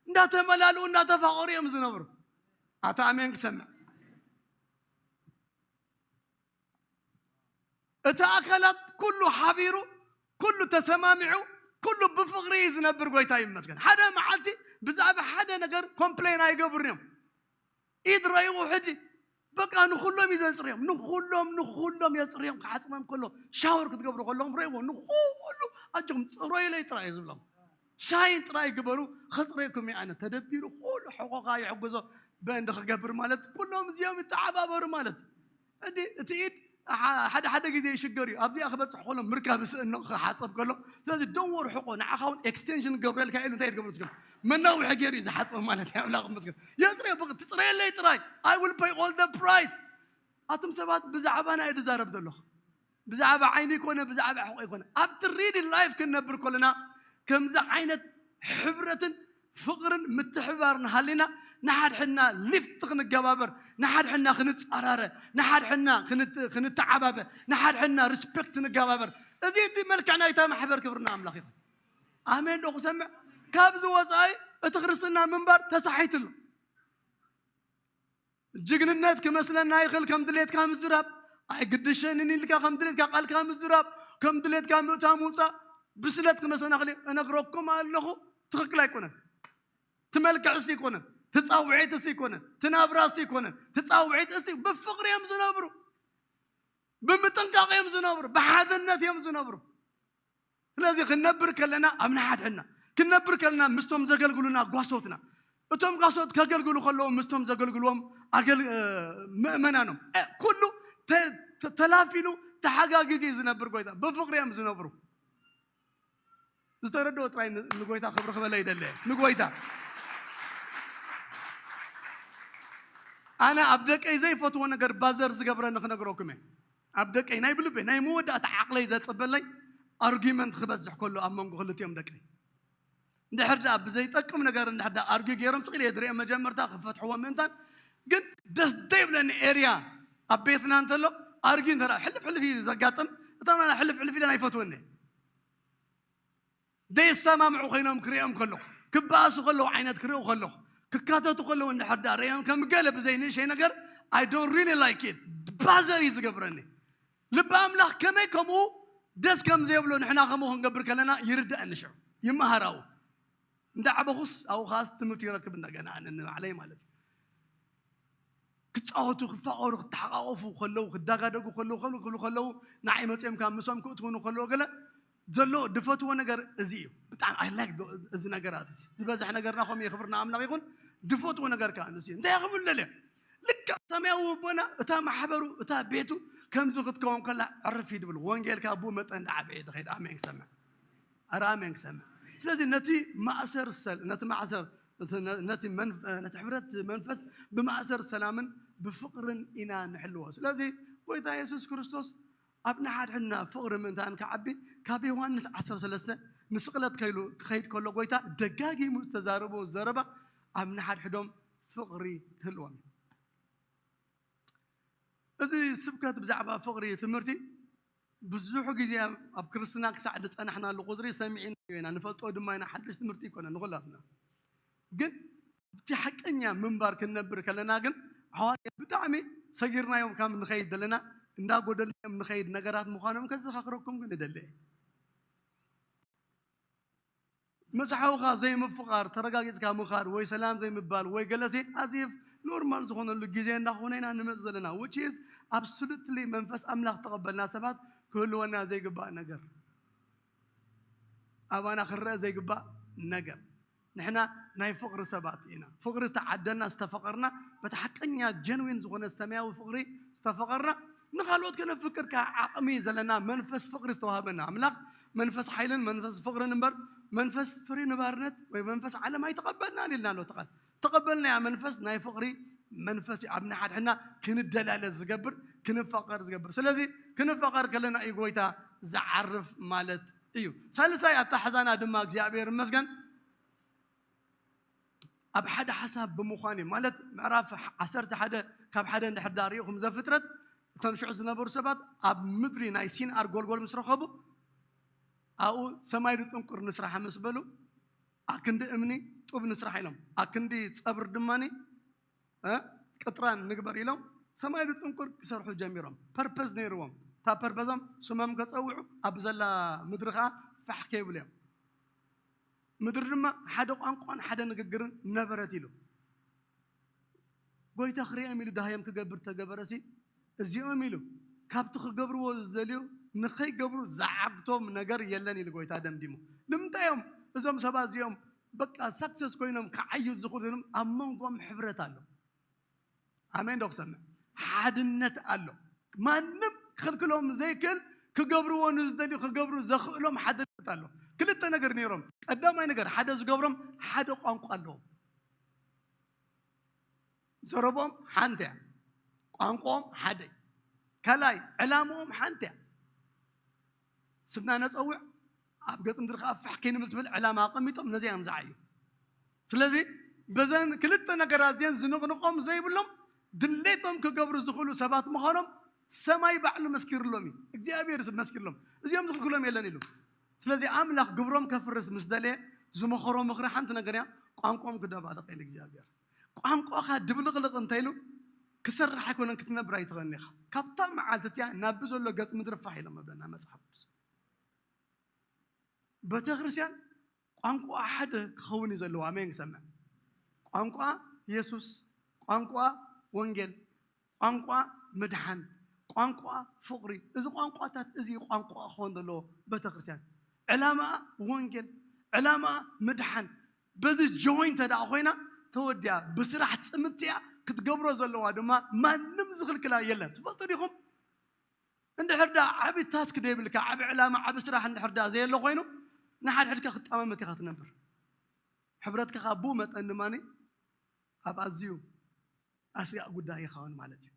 እንዳተመላልኡ፣ እንዳተፋቐሩ እዮም ዝነብሩ። ኣታ ኣሜን ክሰምዕ። እቲ ኣካላት ኩሉ ሓቢሩ፣ ኩሉ ተሰማሚዑ፣ ኩሉ ብፍቕሪ እዩ ዝነብር። ጎይታ ይመስገን። ሓደ መዓልቲ ብዛዕባ ሓደ ነገር ኮምፕሌን ኣይገብሩን እዮም። ኢድ ረእይዎ ሕጂ በቃ ንኹሎም እዩ ዘጽርዮም። ንኹሎም፣ ንኹሎም የጽርዮም። ክሓጽቦም ከሎ፣ ሻወር ክትገብሩ ከለኹም ረእይዎ። ንኹሉ ኣጆኹም ጽረዩለይ ጥራይ እዩ ዝብሎም። ሻይን ጥራይ ግበሩ፣ ከጽረየኩም እየ ኣነ። ተደቢሩ ኩሉ ሕቆኻ ይሕግዞ በእንዲ ክገብር ማለት፣ ኩሎም እዚኦም ይተዓባበሩ ማለት። እንዲ እቲ ኢድ ሓ-፣ ሓደ ሓደ ግዜ ይሽገር እዩ። ኣብዚኣ ክበጽሕ ከሎ ምርካብ ይስእኖ ክሓጸብ ከሎ። ስለዚ ደንወር ሕቆ፣ ንዓኻ እውን ኤክስቴንሽን ክገብረልካ ኢሉ እንታይ ትገብሩ ትችሉ? መናውሒ ገይሩ እዩ ዝሓጽቦ ማለት እዩ። ኣምላኽ ይመስገን። የጽርዮ፣ በቃ ትጽረየለይ ጥራይ። I will pay all the price። ኣቱም ሰባት ብዛዕባና እየ ዝዛረብ ዘለኹ። ብዛዕባ ዓይኒ ይኮነ፣ ብዛዕባ ሕቆ ይኮነ። ኣብቲ ሪል ላይፍ ክንነብር ከለና ከምዚ ዓይነት ሕብረትን ፍቕርን ምትሕብባርን ሃሊና ንሓድሕድና ሊፍት ክንገባበር፣ ንሓድሕድና ክንጸራረ፣ ንሓድሕድና ክንት-፣ ክንተዓባበ፣ ንሓድሕድና ሪስፔክት ንገባበር። እዚ እቲ መልክዕ ናይታ ማሕበር ክብርና ኣምላኽ ይኹን። ኣሜን ዶ ክሰምዕ? ካብዚ ወጻኢ እቲ ክርስትና ምንባር ተሳሒትሉ። ጅግንነት ክመስለና ይኽእል፣ ከም ድሌትካ ምዝራብ፣ ኣይግድሸንን ኢልካ ከም ድሌትካ ቃልካ ምዝራብ፣ ከም ድሌትካ ምእታ ምውጻእ፣ ብስለት ክመስለና ይኽእል። እነግረኩም ኣለኹ፣ ትኽክል ኣይኮነን። ትመልክዕ እሱ ይኮነን፣ ትጻውዒት እሱ ይኮነን፣ ትናብራ እሱ ይኮነን፣ ትጻውዒት እሱ ብፍቕሪ እዮም ዝነብሩ፣ ብምጥንቃቕ እዮም ዝነብሩ፣ ብሓድነት እዮም ዝነብሩ። ስለዚ ክንነብር ከለና ኣብ ንሓድሕድና፣ ክንነብር ከለና ምስቶም ዘገልግሉና ጓሶትና፣ እቶም ጓሶት ከገልግሉ ከለዉ ምስቶም ዘገልግልዎም ኣገል-፣ እ፣ ምእመናኖም፣ እ፣ ኩሉ ተ-፣ ተ-፣ ተላፊኑ ተሓጋጊዙ እዩ ዝነብር ጎይታ። ብፍቕሪ እዮም ዝነብሩ። ዝተረድኦ ጥራይ ን-፣ ንጎይታ ክብሪ ክበለ ይደለ። ንጎይታ። ኣነ ኣብ ደቀይ ዘይፈትዎ ነገር ባዘር ዝገብረኒ ክነግረኩም እየ። ኣብ ደቀይ ናይ ብልበይ ናይ መወዳእታ ዓቕለይ ዘጸበለይ ኣርጊመንት ክበዝሕ ከሎ ኣብ መንጎ ክልቲኦም ደቀይ። እንድሕር ደኣ ብዘይጠቅም ነገር እንድሕር ደኣ ኣርጊ ገይሮም ስቕ ኢለ እየ ዝሪኦም መጀመርታ ክፈትሕዎ ምእንታን። ግን ደስ ዘይብለኒ ኤርያ ኣብ ቤትና እንተሎ ኣርጊ እንተ ደኣ ሕልፍ ሕልፍ እዩ ዘጋጥም። እታ ናና ሕልፍ ሕልፍ ኢለን ኣይፈትወኒ። ዘይሰማምዑ ኮይኖም ክሪኦም ከለኹ፣ ክበኣሱ ከለዉ ዓይነት ክሪኡ ከለኹ፣ ክካተቱ ከለዉ እንድሕር ደኣ ሪኦም ከም ገለ ብዘይ ንእሸይ ነገር፣ I don't really like it። ባዘር እዩ ዝገብረኒ። ልቢ ኣምላኽ ከመይ ከምኡ ደስ ከም ዘይብሎ ንሕና ከምኡ ክንገብር ከለና ይርዳእኒ ሽዑ። ይመሃር ኣብኡ። እንዳዓበኹስ ኣብኡ ኸኣስ ትምህርቲ ይረክብ እንደገና ኣነ ንባዕለይ ማለት እዩ። ክጻወቱ፣ ክፋቐሩ፣ ክተሓቃቐፉ ከለዉ፣ ክዳጋደጉ ከለዉ፣ ከምኡ ክብሉ ከለዉ፣ ንዓይ መጺኦም ካብ ምስኦም ክእትዉኒ ከለዉ ገለ ዘሎ ድፈትዎ ነገር እዚ እዩ። ብጣዕሚ I like እዚ ነገራት እዚ። ዝበዝሕ ነገርና ከምኡ እዩ፣ ክብርና ኣምላኽ ይኹን። ድፈትዎ ነገር ከኣ ንሱ እዩ። እንታይ ክብሉ ደልዮም? ልክዕ ሰማያዊ ኣቦና እታ ማሕበሩ፣ እታ ቤቱ ከምዚ ክትከውን ከላ ዕርፍ እዩ ድብል። ወንጌል ካብ ብኡ መጠን እንዳዓበየ ዝኸይድ። ኣሜን ክሰምዕ። ኣረ ኣሜን ክሰምዕ። ስለዚ ነቲ ማእሰር ሰል-፣ ነቲ ማእሰር፣ ነቲ፣ ነቲ መን-፣ ነቲ ሕብረት መንፈስ ብማእሰር ሰላምን ብፍቕርን ኢና ንሕልዎ። ስለዚ ጎይታ የሱስ ክርስቶስ ኣብ ንሓድሕድና ፍቕሪ ምእንታን ክዓቢ ካብ ዮሃንስ ዓሰርተ ሰለስተ ንስቕለት ከይሉ ክኸይድ ከሎ ጎይታ ደጋጊሙ ዝተዛረቦ ዘረባ ኣብ ንሓድሕዶም ፍቕሪ ክህልዎም እዩ። እዚ ስብከት ብዛዕባ ፍቕሪ ትምህርቲ ብዙሕ ግዜ ኣብ ክርስትና ክሳዕ ዝጸናሕናሉ ቁጽሪ ሰሚዕናዮ ኢና፣ ንፈልጦ ድማ ኢና። ሓድሽ ትምህርቲ ኣይኮነን ንኹላትና። ግን ኣብቲ ሓቀኛ ምንባር ክንነብር ከለና ግን ኣሕዋት ብጣዕሚ ሰጊርናዮም ካብ ንኸይድ ዘለና እንዳጎደልናዮም ንኸይድ ነገራት ምዃኖም ከዘኻኽረኩም ግን እደሊ እየ። ምስ ሓውኻ ዘይምፍቓር፣ ተረጋጊጽካ ምኻድ ወይ ሰላም ዘይምባል ወይ ገለሲ ኣዚፍ ኖርማል ዝኾነሉ ግዜ እንዳኾነ ኢና ንመጽእ ዘለና። Which is absolutely መንፈስ ኣምላኽ ተቐበልና ሰባት ክህልወና ዘይግባእ ነገር። ኣባና ክረአ ዘይግባእ ነገር። ንሕና ናይ ፍቕሪ ሰባት ኢና። ፍቕሪ ዝተዓደልና፣ ዝተፈቐርና፣ በቲ ሓቀኛ ጀንዊን ዝኾነ ሰማያዊ ፍቕሪ ዝተፈቐርና፣ ንኻልኦት ከነፍቅር ከዓ ዓቕሚ ዘለና መንፈስ ፍቕሪ ዝተዋህበና ኣምላኽ መንፈስ ሓይልን መንፈስ ፍቕርን እምበር መንፈስ ፍሪ ንባርነት ወይ መንፈስ ዓለም ኣይተቐበልናን ኢልና ኣሎ እቲ ቃል። ዝተቐበልናያ መንፈስ ናይ ፍቕሪ መንፈስ እዩ። ኣብ ንሓድሕድና ክንደላለ ዝገብር፣ ክንፋቐር ዝገብር። ስለዚ ክንፋቐር ከለና እዩ ጎይታ ዝዓርፍ ማለት እዩ። ሳልሳይ ኣተሓዛና ድማ እግዚኣብሔር ይመስገን ኣብ ሓደ ሓሳብ ብምዃን እዩ። ማለት ምዕራፍ ዓሰርተ ሓደ ካብ ሓደ እንድሕር ዳኣ ሪእኹም ዘፍጥረት እቶም ሽዑ ዝነበሩ ሰባት ኣብ ምድሪ ናይ ሲንኣር ጎልጎል ምስ ረኸቡ ኣብኡ ሰማይ ድጥንቁር ንስራሕ ምስ በሉ ኣክንዲ እምኒ ጡብ ንስራሕ ኢሎም ኣክንዲ ፀብር ድማኒ እ ቅጥራን ንግበር ኢሎም ሰማይ ድጥንቁር ክሰርሑ ጀሚሮም። ፐርፐዝ ነይርዎም። እታ ፐርፐዞም ስሞም ከፀውዑ ኣብ ዘላ ምድሪ ከዓ ፋሕ ከይብሉ እዮም። ምድሪ ድማ ሓደ ቋንቋን ሓደ ንግግርን ነበረት ኢሉ። ጎይታ ክርእዮም ኢሉ ዳህዮም ክገብር ተገበረሲ እዚኦም ኢሉ ካብቲ ክገብርዎ ዝደልዩ ንኸይገብሩ ዝዓግቶም ነገር የለን ኢሉ ጎይታ ደምዲሙ። ንምንታይ እዮም እዞም ሰባት እዚኦም በቃ ሳክሰስ ኮይኖም ክዓዩ ዝኽእሉ ኢሎም ኣብ መንጎም ሕብረት ኣሎ። ኣሜን ዶ ክሰምዕ? ሓድነት ኣሎ። ማንም ክልክሎም ዘይክእል ክገብርዎ ንዝደልዩ ክገብሩ ዘኽእሎም ሓድነት ኣሎ። ክልተ ነገር ነይሮም። ቀዳማይ ነገር ሓደ ዝገብሮም ሓደ ቋንቋ ኣለዎም። ዘረቦም ሓንቲ እያ። ቋንቋኦም ሓደ እዩ። ካልኣይ ዕላምኦም ሓንቲ እያ። ስምና ነፀውዕ ኣብ ገፅ ምድሪ ከዓ ፋሕ ከይንብል ትብል ዕላማ ኣቐሚጦም ነዚኣ እዮም ዝዓዩ። ስለዚ በዘን ክልተ ነገራት እዚአን ዝንቕንቖም ዘይብሎም ድሌቶም ክገብሩ ዝኽእሉ ሰባት ምዃኖም ሰማይ ባዕሉ መስኪርሎም እዩ። እግዚኣብሔር መስኪርሎም እዚኦም ዝኽልክሎም የለን ኢሉ። ስለዚ ኣምላኽ ግብሮም ከፍርስ ምስ ደለየ ዝመኸሮ ምኽሪ ሓንቲ ነገር እያ። ቋንቋኦም ክደባለቕ ኢሉ እግዚኣብሔር ቋንቋኻ ድብልቕልቕ እንተኢሉ ክሰርሕ ኣይኮነን ክትነብር ኣይትኽእልን ኢኻ። ካብታ መዓልቲ እቲኣ ናቢ ዘሎ ገፅ ምድሪ ፋሕ ኢሎም መብለና መፅሓፍ ቅዱስ። ቤተክርስትያን ቋንቋ ሓደ ክኸውን እዩ ዘለዎ። ኣሜን ክሰምዕ። ቋንቋ ኢየሱስ፣ ቋንቋ ወንጌል፣ ቋንቋ ምድሓን፣ ቋንቋ ፍቕሪ። እዚ ቋንቋታት እዚ ቋንቋ ክኸውን ዘለዎ ቤተክርስትያን። ዕላማ ወንጌል፣ ዕላማ ምድሓን። በዚ ጆይን ተደኣ ኮይና ተወዲያ ብስራሕ ጽምትያ ክትገብሮ ዘለዋ ድማ ማንም ዝኽልክላ የለን። ትፈልጡ ዲኹም? እንድሕር ደኣ ዓቢ ታስክ ደይብልካ ዓቢ ዕላማ ዓቢ ስራሕ እንድሕር ደኣ ዘየሎ ኮይኑ ንሓድሕድካ ክትጣመመት ኢኻ ትነብር። ሕብረትካ ካብ ብኡ መጠን ድማ ኣብ ኣዝዩ ኣስጋእ ጉዳይ ይኸውን ማለት እዩ።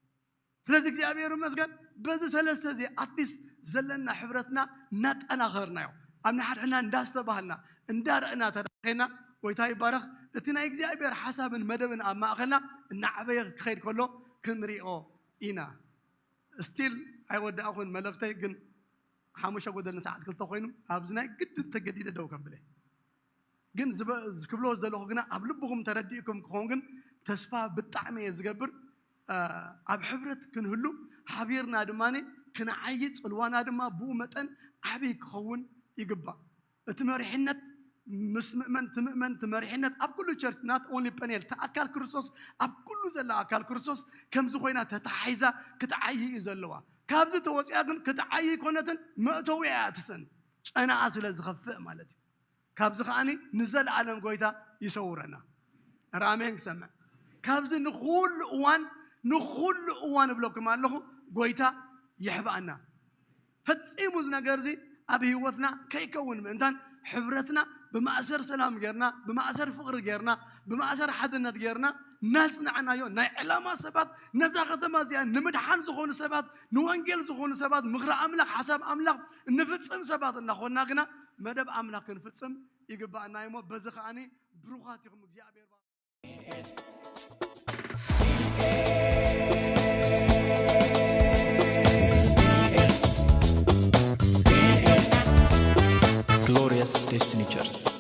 ስለዚ እግዚኣብሔር ይመስገን በዚ ሰለስተ እዚ ኣትሊስት ዘለና ሕብረትና እናጠናኸርናዮ ኣብ ንሓድሕድና እንዳስተባህልና እንዳረእና ተዳኸና ጎይታ ይባረኽ። እቲ ናይ እግዚኣብሔር ሓሳብን መደብን ኣብ ማእኸልና እናዓበየ ክኸይድ ከሎ ክንሪኦ ኢና። ስቲል ኣይወዳእኹን መልእኽተይ ግን ሓሙሽተ ጎደል ንሰዓት ክልተ ኮይኑ ኣብዚ ናይ ግድን ተገዲደ ደው ከብለ ግን ክብሎ ዝደለኹ ግና ኣብ ልብኹም ተረዲእኩም ክኸውን ግን ተስፋ ብጣዕሚ እየ ዝገብር። ኣብ ሕብረት ክንህሉ ሓቢርና ድማ ክንዓይ ፅልዋና ድማ ብኡ መጠን ዓብይ ክኸውን ይግባእ። እቲ መሪሕነት ምስ ምእመን እቲ ምእመን እቲ መሪሕነት ኣብ ኩሉ ቸርች ናት ኦንሊ ፐኔል እቲ ኣካል ክርስቶስ ኣብ ኩሉ ዘላ ኣካል ክርስቶስ ከምዚ ኮይና ተተሓሒዛ ክትዓይ እዩ ዘለዋ። ካብዚ ተወፂኣ ግን ክትዓይ ይኮነትን መእተዊ እያ ትሰን ጨናኣ ስለ ዝኸፍእ ማለት እዩ። ካብዚ ከዓኒ ንዘለኣለም ጎይታ ይሰውረና። ራሜን ክሰምዕ ካብዚ ንኩሉ እዋን ንኩሉ እዋን እብለኩም ኣለኹ ጎይታ ይሕብኣና። ፈጺሙ እዚ ነገር እዚ ኣብ ህይወትና ከይከውን ምእንታን ሕብረትና ብማእሰር ሰላም ጌርና ብማእሰር ፍቕሪ ጌርና ብማእሰር ሓድነት ጌርና እናጽናዕናዮ ናይ ዕላማ ሰባት ነዛ ከተማ እዚኣ ንምድሓን ዝኾኑ ሰባት ንወንጌል ዝኾኑ ሰባት ምኽሪ ኣምላኽ ሓሳብ ኣምላኽ እንፍጽም ሰባት እናኾንና ግና መደብ ኣምላኽ ክንፍጽም ይግባኣና እዩሞ በዚ ከዓኒ ብሩኻት ኢኹም እግዚኣብሔር Glorious Destiny Church.